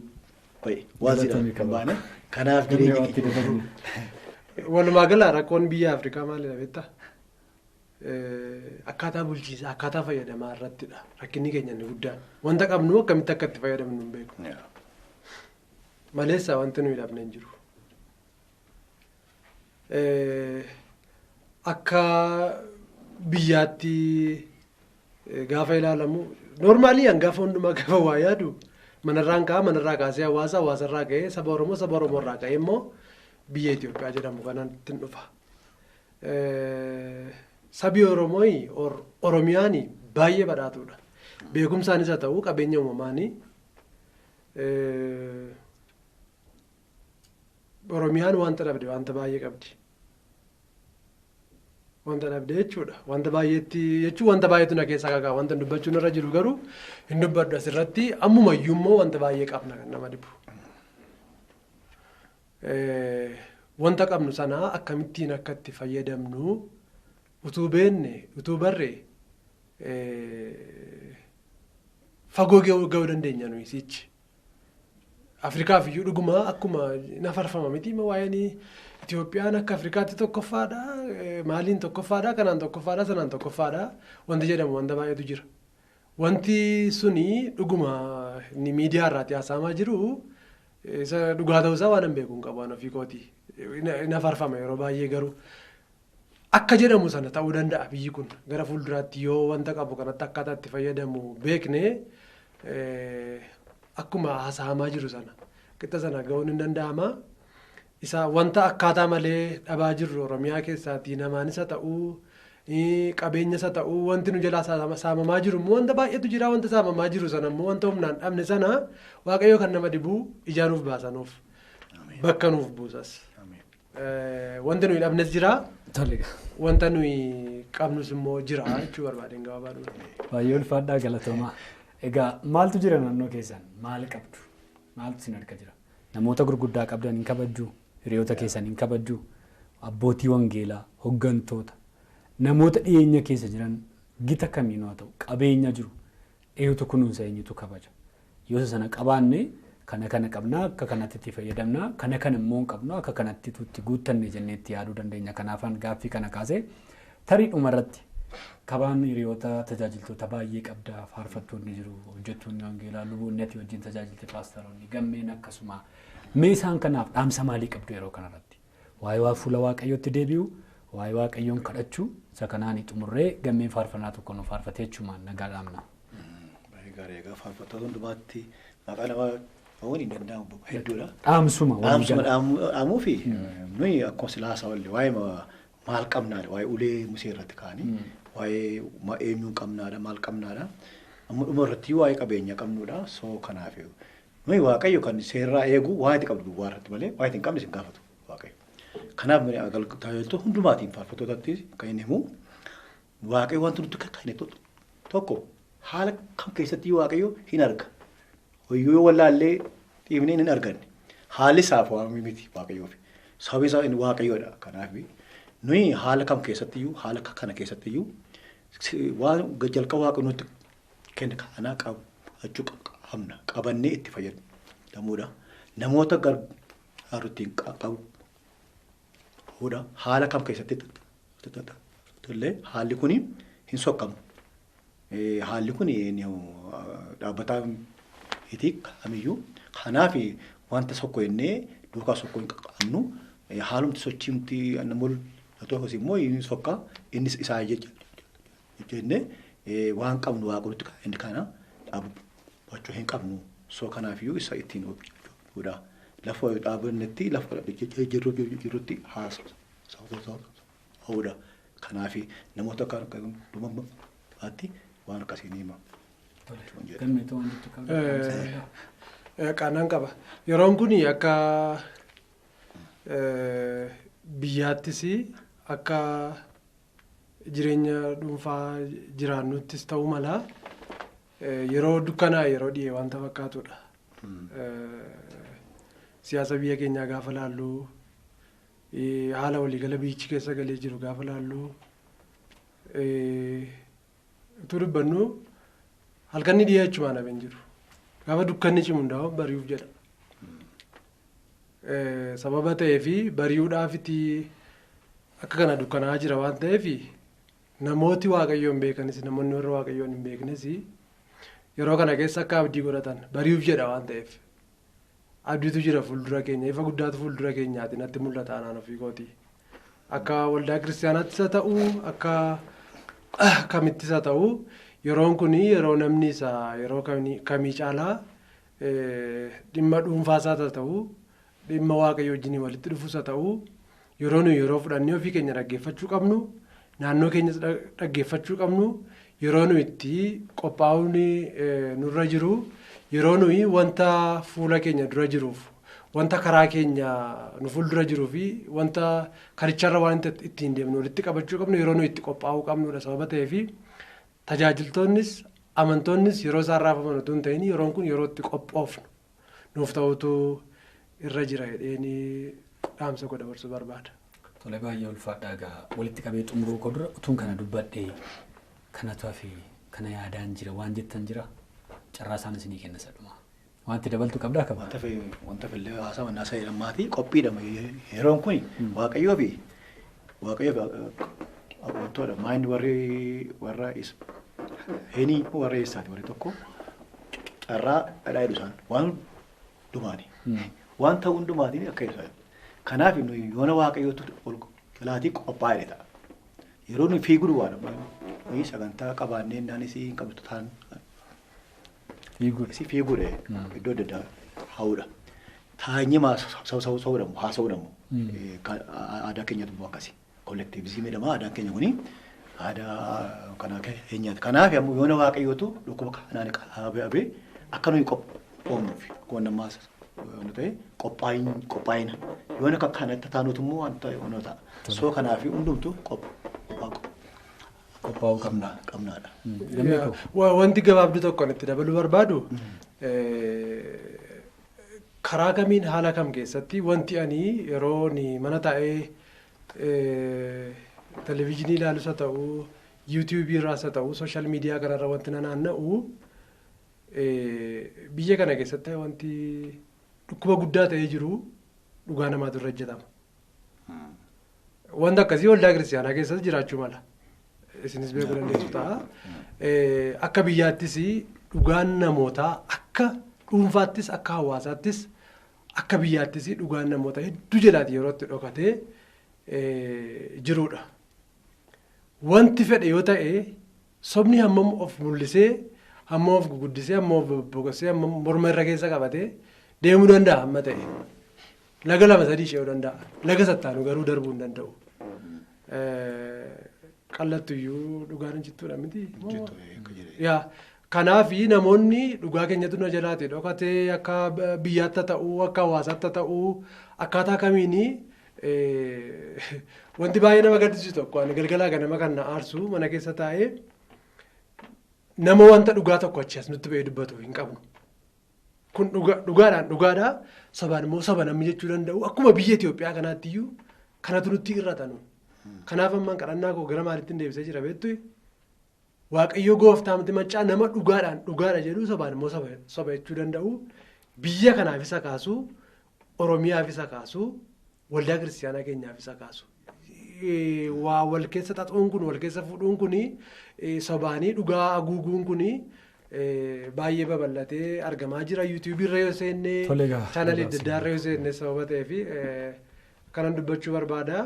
ba'e waaziidhaan kan baane. Kanaaf jireenya keenya. Walumaa gala rakkoon biyya Afrikaa maalidha beektaa? Akkaataa bulchiinsaa akkaataa fayyadamaa irrattidha rakkinni keenya inni guddaan. Wanta qabnu akkamitti akka itti fayyadamnu hin beeku. Maleessa wanti nuyi dhabne hin jiru. Akka biyyaatti gaafa ilaalamu normally an gaafa hundumaa gaafa waa yaadu manarraan ka'a manarraa kaasee hawaasa hawaasarraa ka'ee saba Oromoo saba Oromoorraa ka'ee immoo biyya Itoophiyaa jedhamu kanatti dhufa. Sabi Oromoo Oromiyaan baay'ee badhaatuudha. Beekumsaanis haa ta'u qabeenya uumamaanii Oromiyaan wanta dhabde wanta baay'ee qabdi. Wanta dhabde jechuudha. Wanta baay'eetti jechuun wanta baay'eetu na keessa kakaa wanta dubbachuun irra jiru garuu hin dubbadhu asirratti ammumayyuu immoo wanta baay'ee qabna kan nama dhibu. Wanta qabnu sana akkamittiin akka itti fayyadamnu utuu beenne utuu barre fagoo ga'uu dandeenya nuyi sichi. Afrikaaf iyyuu dhuguma akkuma nafarfama miti waa'een Itoophiyaan akka Afrikaatti tokkoffaadha, maaliin tokkoffaadha, kanaan tokkoffaadha, sanaan tokkoffaadha wanti jedhamu wanta baay'eetu jira. Wanti suni dhuguma inni miidiyaa irraati haasa'amaa jiru isa dhugaa ta'uusaa waan hin beeku hin qabu waan ofii kooti. Nafarfama yeroo baay'ee garuu akka jedhamu sana ta'uu danda'a biyyi kun gara fuulduraatti yoo wanta qabu kanatti akkaataa itti fayyadamu beekne akkuma haasa'amaa jiru sana qixa sana ga'uun hin danda'ama. Isa wanta akkaataa malee dhabaa jirru Oromiyaa keessaatii namaanis haa ta'uu qabeenyas haa ta'uu wanti nu jalaa saamamaa jiru immoo wanta baay'eetu jira wanta saamamaa jiru sana immoo wanta humnaan dhabne sana Waaqayyo kan nama dhibu ijaa nuuf baasanuuf bakka nuuf buusas. Wanti nuyi dhabnes jira. Wanta nuyi qabnus immoo jira jechuu barbaadeen gabaabaadhuma. Baay'ee ulfaadhaa galatoomaa. Egaa maaltu jira naannoo keessan? Maal qabdu? Maaltu isin harka jira? Namoota gurguddaa qabdan hin kabajjuu? Hiriyoota keessan hin kabajjuu? Abbootii wangeelaa, hoggantoota, namoota dhiyeenya keessa jiran gita kamiinuu haa ta'u qabeenya jiru eenyutu kunuunsa eenyutu kabaja? Yoo isa sana qabaanne kana kana qabnaa akka kanatti itti fayyadamnaa kana kana immoo hin qabnu akka kanatti itti guuttanne jennee itti yaaduu dandeenya. Kanaafan gaaffii kana kaasee tarii dhumarratti kabaan hiriyoota tajaajiltoota baay'ee qabda faarfattoonni jiru hojjettoonni wangeelaa luboonni ati wajjin tajaajilte paastaroonni gammeen akkasuma mee isaan kanaaf dhaamsa maalii qabdu yeroo kanarratti? Waa'ee waa fuula Waaqayyootti deebi'u, waa'ee Waaqayyoon kadhachuu isa kanaan xumurree gammeen faarfannaa tokko nu faarfatee jechumaan nagaa dhaamna. Baay'ee gaarii egaa faarfattoota hundumaatti maqaa namaa dha'uun hin danda'amu hedduudha. Dhaamsuma Dhaamsuma dhaamuu fi nuyi akkuma silaa haasawallee waa'ee maal qabnaadha waa'ee ulee Musee irratti ka'anii waa'ee eenyuu qabnaadha maal qabnaadha amma dhuma irratti waa'ee qabeenya qabnuudha soo kanaaf nuyi Waaqayyo kan seerraa eegu waa'ee itti qabdu duwwaa irratti malee waa'ee itti hin qabne sin gaafatu Waaqayyo. Kanaaf tajaajiltoota hundumaatiin faarfattootatti kan inni himu Waaqayyo wanti nuti kenne tokko haala kam keessatti Waaqayyo hin arga. Hoyyuu yoo wallaallee dhiibnee hin arganne. Haalli isaaf waan miti Waaqayyoof. Sababni isaa inni Waaqayyoodha. Kanaaf nuyi haala kam keessattiyyuu haala kana keessattiyyuu waan jalqaba Waaqayyo nutti kenne kana qabachuu qabna. Qabannee itti fayyadamuudha. Namoota gargaaru ittiin qabuudha. Haala kam keessatti illee haalli kun hin sokkamu. Haalli kun dhaabbataa miti kamiyyuu. Kanaaf wanta sokko jennee duukaa sokko hin qabnu. Haalumti sochiimti mul'atu immoo hin sokka innis isaa jennee waan qabnu Waaqayyotti inni kana dhaabbachuu hin qabnu. So kanaafiyyuu isa ittiin hojjechuudha. Lafa dhaabannetti lafa jirrutti haasa'uudha. Kanaaf namoota akka dhumaatti waan akkasii ni hima. Qaanaan qaba. Yeroon kun akka biyyaattis akka jireenya dhuunfaa jiraannuttis ta'uu mala yeroo dukkanaa yeroo dhiyee wanta fakkaatudha. Siyaasa biyya keenyaa gaafa laallu haala waliigala biyyichi keessa galee jiru gaafa laallu utuu dubbannu halkanni dhiyee achumaan hafee jiru. Gaafa dukkanni cimu hundaa'u bari'uuf jedha. Sababa ta'eefi bari'uudhaaf itti akka kana dukkanaa'aa jira waan ta'eef namooti Waaqayyoon beekanis namoonni warra Waaqayyoon hin beeknes yeroo kana keessa akka abdii godhatan bari'uuf jedha waan ta'eef. Abdiitu jira fuuldura keenya ifa guddaatu fuuldura keenyaati natti mul'ata anaan ofii kooti. Akka waldaa kiristaanaattis haa ta'u akka kamittis haa ta'u yeroon kun yeroo namni isa yeroo kamii caalaa dhimma dhuunfaasaa haa ta'u dhimma Waaqayyo wajjin walitti dhufus haa ta'u yeroo nuyi yeroo fudhannee ofii keenya dhaggeeffachuu qabnu naannoo keenyas dhaggeeffachuu qabnu yeroo nuyi itti qophaa'uun nurra jiru yeroo nuyi wanta fuula keenya dura jiruuf wanta karaa keenya nu fuuldura jiruu fi wanta karicharra waan ittiin deemnu walitti qabachuu qabnu yeroo nu itti qophaa'uu qabnudha sababa ta'eefi tajaajiltoonnis amantoonnis yeroo isaan raafaman utuu hin ta'in yeroon kun yeroo itti qophoofnu nuuf ta'utu irra jira jedheenii dhaamsa godha dabarsuu barbaada. Tole baay'ee ulfaadhaa egaa walitti qabee xumuruu koo dura utuun kana dubbadhee kanatu hafe kana yaadaan jira waan jettan jira carraa isaan isinii kenna sadhuma. Wanti dabaltu qabdaa qaba. Wanta fillee haasawa naa sa'e lammaatii qophiidha yeroon kun waaqayyoo fi wantoodha maayini warri warra heenii warra eessaati warri tokko carraa dhadhaa jedhu isaan waan hundumaani. Waan ta'u hundumaatiin akka ibsa. Kanaaf nuyi yoona waaqayyootu ol galaatii qophaa'ee ta'a. Yeroo nuyi fiiguu waan nuyi sagantaa qabaannee naanis hin qabdu ta'an Fiiguudha. Si fiiguudha iddoo adda addaa haa'uudha. Taa'anii haasa'uudhamu haasa'uudhamu aadaa keenyatu immoo akkasi. Kollektiivizimii jedhama aadaan keenya kuni aadaa kanaa keenyaati. Kanaaf ammoo yoona waaqayyootu dhukkuba kanaan qabee akka nuyi qophoofnuuf akkuma namaa nu ta'e qophaa'ina. Yoona akka kanatti taanutu immoo wanta yoona ta'a. So kanaaf hundumtu Qophaa'uu qabna. qabnaadha. Gammee koo. Wanti gabaabduu tokkoon itti dabaluu barbaadu karaa kamiin haala kam keessatti wanti ani yeroo ni mana taa'ee televezyiinii ilaalus haa ta'u yuutuubii irraas haa ta'u sooshaal miidiyaa kanarra wanti na naanna'u biyya kana keessatti wanti dhukkuba guddaa ta'ee jiru dhugaa namaatu irra hojjetama. Wanta akkasii waldaa kiristaanaa keessatti jiraachuu mala. Isinis beekuu dandeessu ta'a. Akka biyyaattis dhugaan namootaa akka dhuunfaattis akka hawaasaattis akka biyyaattis dhugaan namootaa hedduu jalaati yeroo itti dhokatee jirudha. Wanti fedhe yoo ta'e sobni hammam of mul'isee hammam of guguddisee hammam of boqosee hammam morma irra keessa qabatee deemuu danda'a hamma ta'e. Laga lama sadii ce'uu danda'a. Laga sattaanu garuu darbuu hin danda'u. Qallattuyyuu dhugaan hin jittuudha miti. Jittu akka jedhe. Yaa kanaafi namoonni dhugaa keenyatu na jalaate dhokatee akka biyyaatti ta'uu akka hawaasaatti ta'uu akkaataa kamiini wanti baay'ee nama gaddisiisu tokko ani galgalaa ganama kan na aarsu mana keessa taa'ee nama wanta dhugaa tokko achi as nutti ba'ee dubbatu hin qabnu. Kun dhugaadhaan dhugaadha sobaan immoo soba namni jechuu danda'u akkuma biyya Itoophiyaa kanaatti iyyuu kanatu nutti irrata nu. Kanaaf ammaan kadhannaa koo gara maalitti deebisee jira beektu Waaqayyo gooftaa miti maccaa nama dhugaadhaan dhugaadha jedhu sobaan immoo soba jechuu danda'u biyya kanaaf isa kaasu Oromiyaaf isa kaasu waldaa kiristaanaa keenyaaf isa kaasu. Waa wal keessa xaxuun kun wal keessa fuudhuun kun sobaanii dhugaa haguuguun kun baay'ee babal'atee argamaa jira. Yuutuubii irra yoo seenne Tole egaa, chaanalii gabaabsinee. adda addaa irra yoo seenne sababa ta'eef kanan dubbachuu barbaada.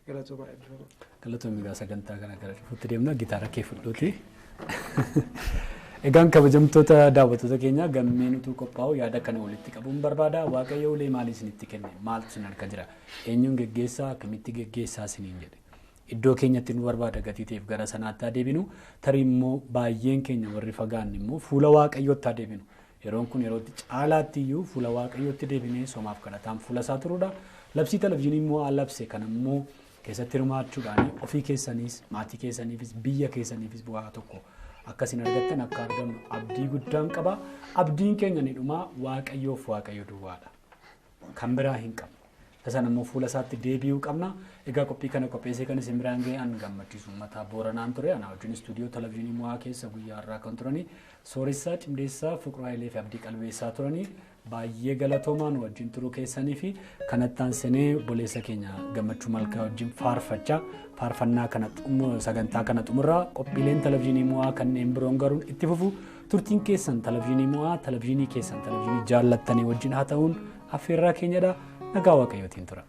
Galatoomaa eebbifama. Galatoomii egaa sagantaa kana gara cufuutti deemna gitaara kee fudhuuti. Egaan kabajamtoota daawwattoota keenya gammeen utuu qophaa'u yaada kana walitti qabuun barbaada. Waaqayyo ulee maalii isinitti kenne? Maaltu isin harka jira? Eenyuun geggeessaa? Akkamitti geggeessaa isiniin jedhe? Iddoo keenyatti nu barbaada gatii ta'eef gara sanaatti haa deebinu. Tarii immoo baay'een keenya warri fagaanne immoo fuula Waaqayyootti haa deebinu. Yeroon kun yerootti caalaatti iyyuu fuula Waaqayyootti deebinee somaaf kadhataan fuula isaa turuudha. Labsii televizyiinii immoo haa labse kan immoo keessatti hirmaachuudhaan ofii keessaniis maatii keessaniifis biyya keessaniifis bu'aa tokko akkasin argattan akka argannu abdii guddaan qaba. Abdiin keenya ni dhumaa Waaqayyoof Waaqayyo duwwaadha. Kan biraa hin qabnu. Tasan immoo fuula isaatti deebi'uu qabna. Egaa qophii kana qopheessee kan isin biraan ga'e an gammachiisu mataa Booranaan ture. Ana wajjin istuudiyoo televizyiinii Mo'aa keessa guyyaa har'aa kan turani. Sooressaa Cimdeessaa Fiqiraayilee fi Abdii Qalbeessaa turani. Baay'ee galatoomaa nu wajjin turuu keessanii fi kanatti aansinee obboleessa keenya gammachuu malkaa wajjin faarfachaa faarfannaa kana sagantaa kana xumurraa qophiileen televizyiinii Mo'aa kanneen biroon garuu itti fufu turtiin keessan televizyiinii Mo'aa televizyiinii keessan televizyiinii jaallattanii wajjin haa ta'uun affeerraa keenyadha. Nagaa Waaqayyootiin tura.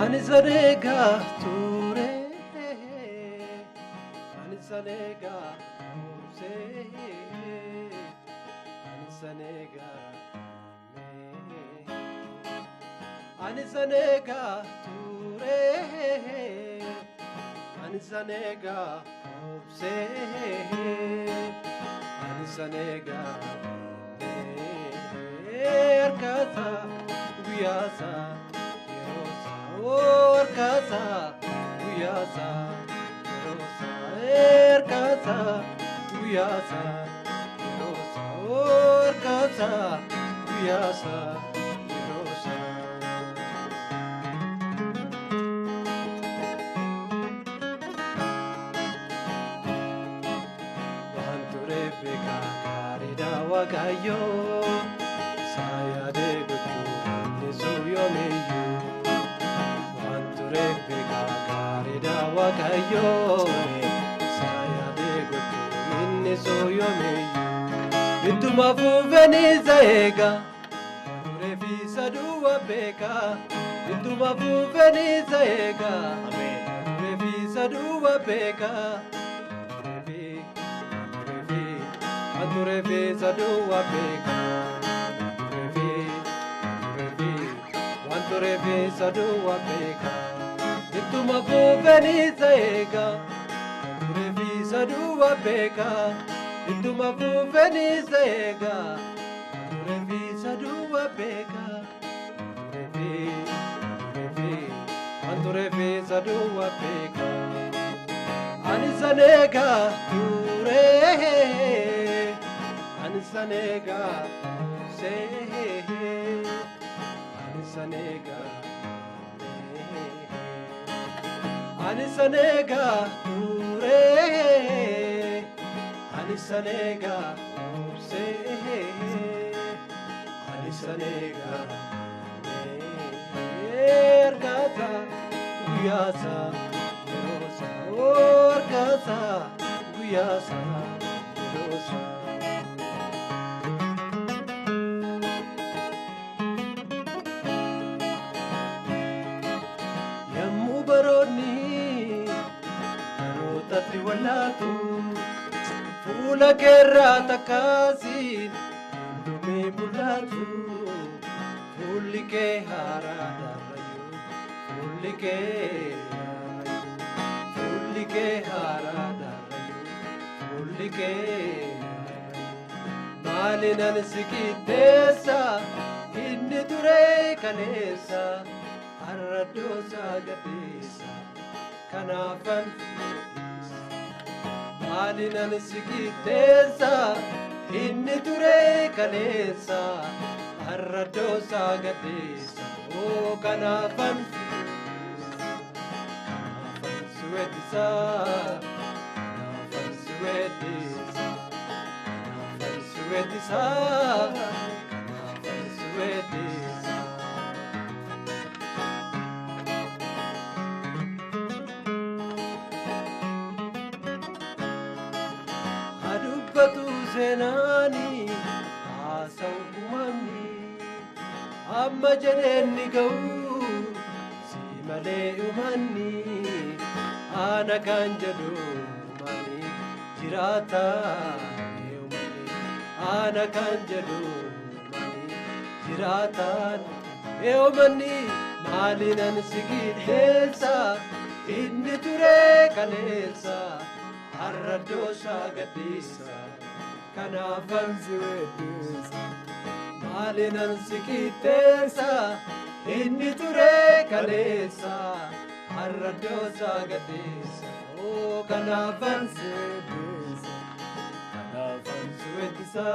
Ani sadeegaa ture, ani sadeegaa obsee, ani sadeegaa. Ani san eegaa ture, ani san eegaa obsee, ani san eegaa harkaasaa guyyaasaa yeroosaa, harkaasaa guyyaasaa yeroosaa, harkaasaa guyyaasaa yeroosaa, harkaasaa guyyaasaa yeroosaa. Waan ture beekaa gaariidha Waaqayyoo, isaa yaadee gochuu innisu yoomiyyuu. Waan ture beekaa gaariidha Waaqayyoo, isaa yaadee gochuu innisu yoomiyyuu. Ittuma fufeen isa eega, waan tureef isa duwwaa beeka. Ittuma fufeen isa eega, waan tureef isa duwwaa beeka. Waan tureef isa duwwaa beeka. Waan tureef isa duwwaa beeka. Ittuma fufeen isa eega. Waan tureef isa duwwaa beeka. Ittuma fufeen isa eega. Waan tureef isa duwwaa beeka. Waan tureef isa duwwaa beeka. Ani san eegaa ture, ani san eegaa obsee, ani san eegaa, ani san eegaa ture, ani san eegaa obsee, ani san eegaa harkaasaa guyyaasaa yeroosaa, harkaasaa guyyaasaa yeroosaa. Yommuu baroonni barootatti wallaatu, fuula keerraa takkaasiin hundumee mul'atu. Fuulli kee haaraadha rayyuu, fuulli kee haarayyuu, fuulli kee haaraadha rayyuu, fuulli kee haarayyuu. Maaliinan si qixxeessa, inni ture kaleessa, har'a iddoosaa gaddeessa, kanaafan maaliinan si qixxeessa, inni ture kaleessa, har'a iddoosaa gaddeessa, oo kanaafan kanaafan si weeddisa, kanaafan si weeddisa, kanaafan si weeddisa, kanaafan si weeddisa. Adubbatu seenaani haasa'u uumamni, amma jedheen ni ga'u si malee uumanni, ana kan jedhu uumamni jiraata uumamni, ana kan jedhu uumamni jiraataan uummanni. Maaliinan si qixxeessa, inni ture kaleessa, har'a iddoosaa gaddeessa, kanaafan si weeddisa. Maaliinan si qixxeessa, inni ture kaleessa, har'a iddoosaa gaddeessa, oo kanaafan si weeddisa, kanaafan si weeddisa,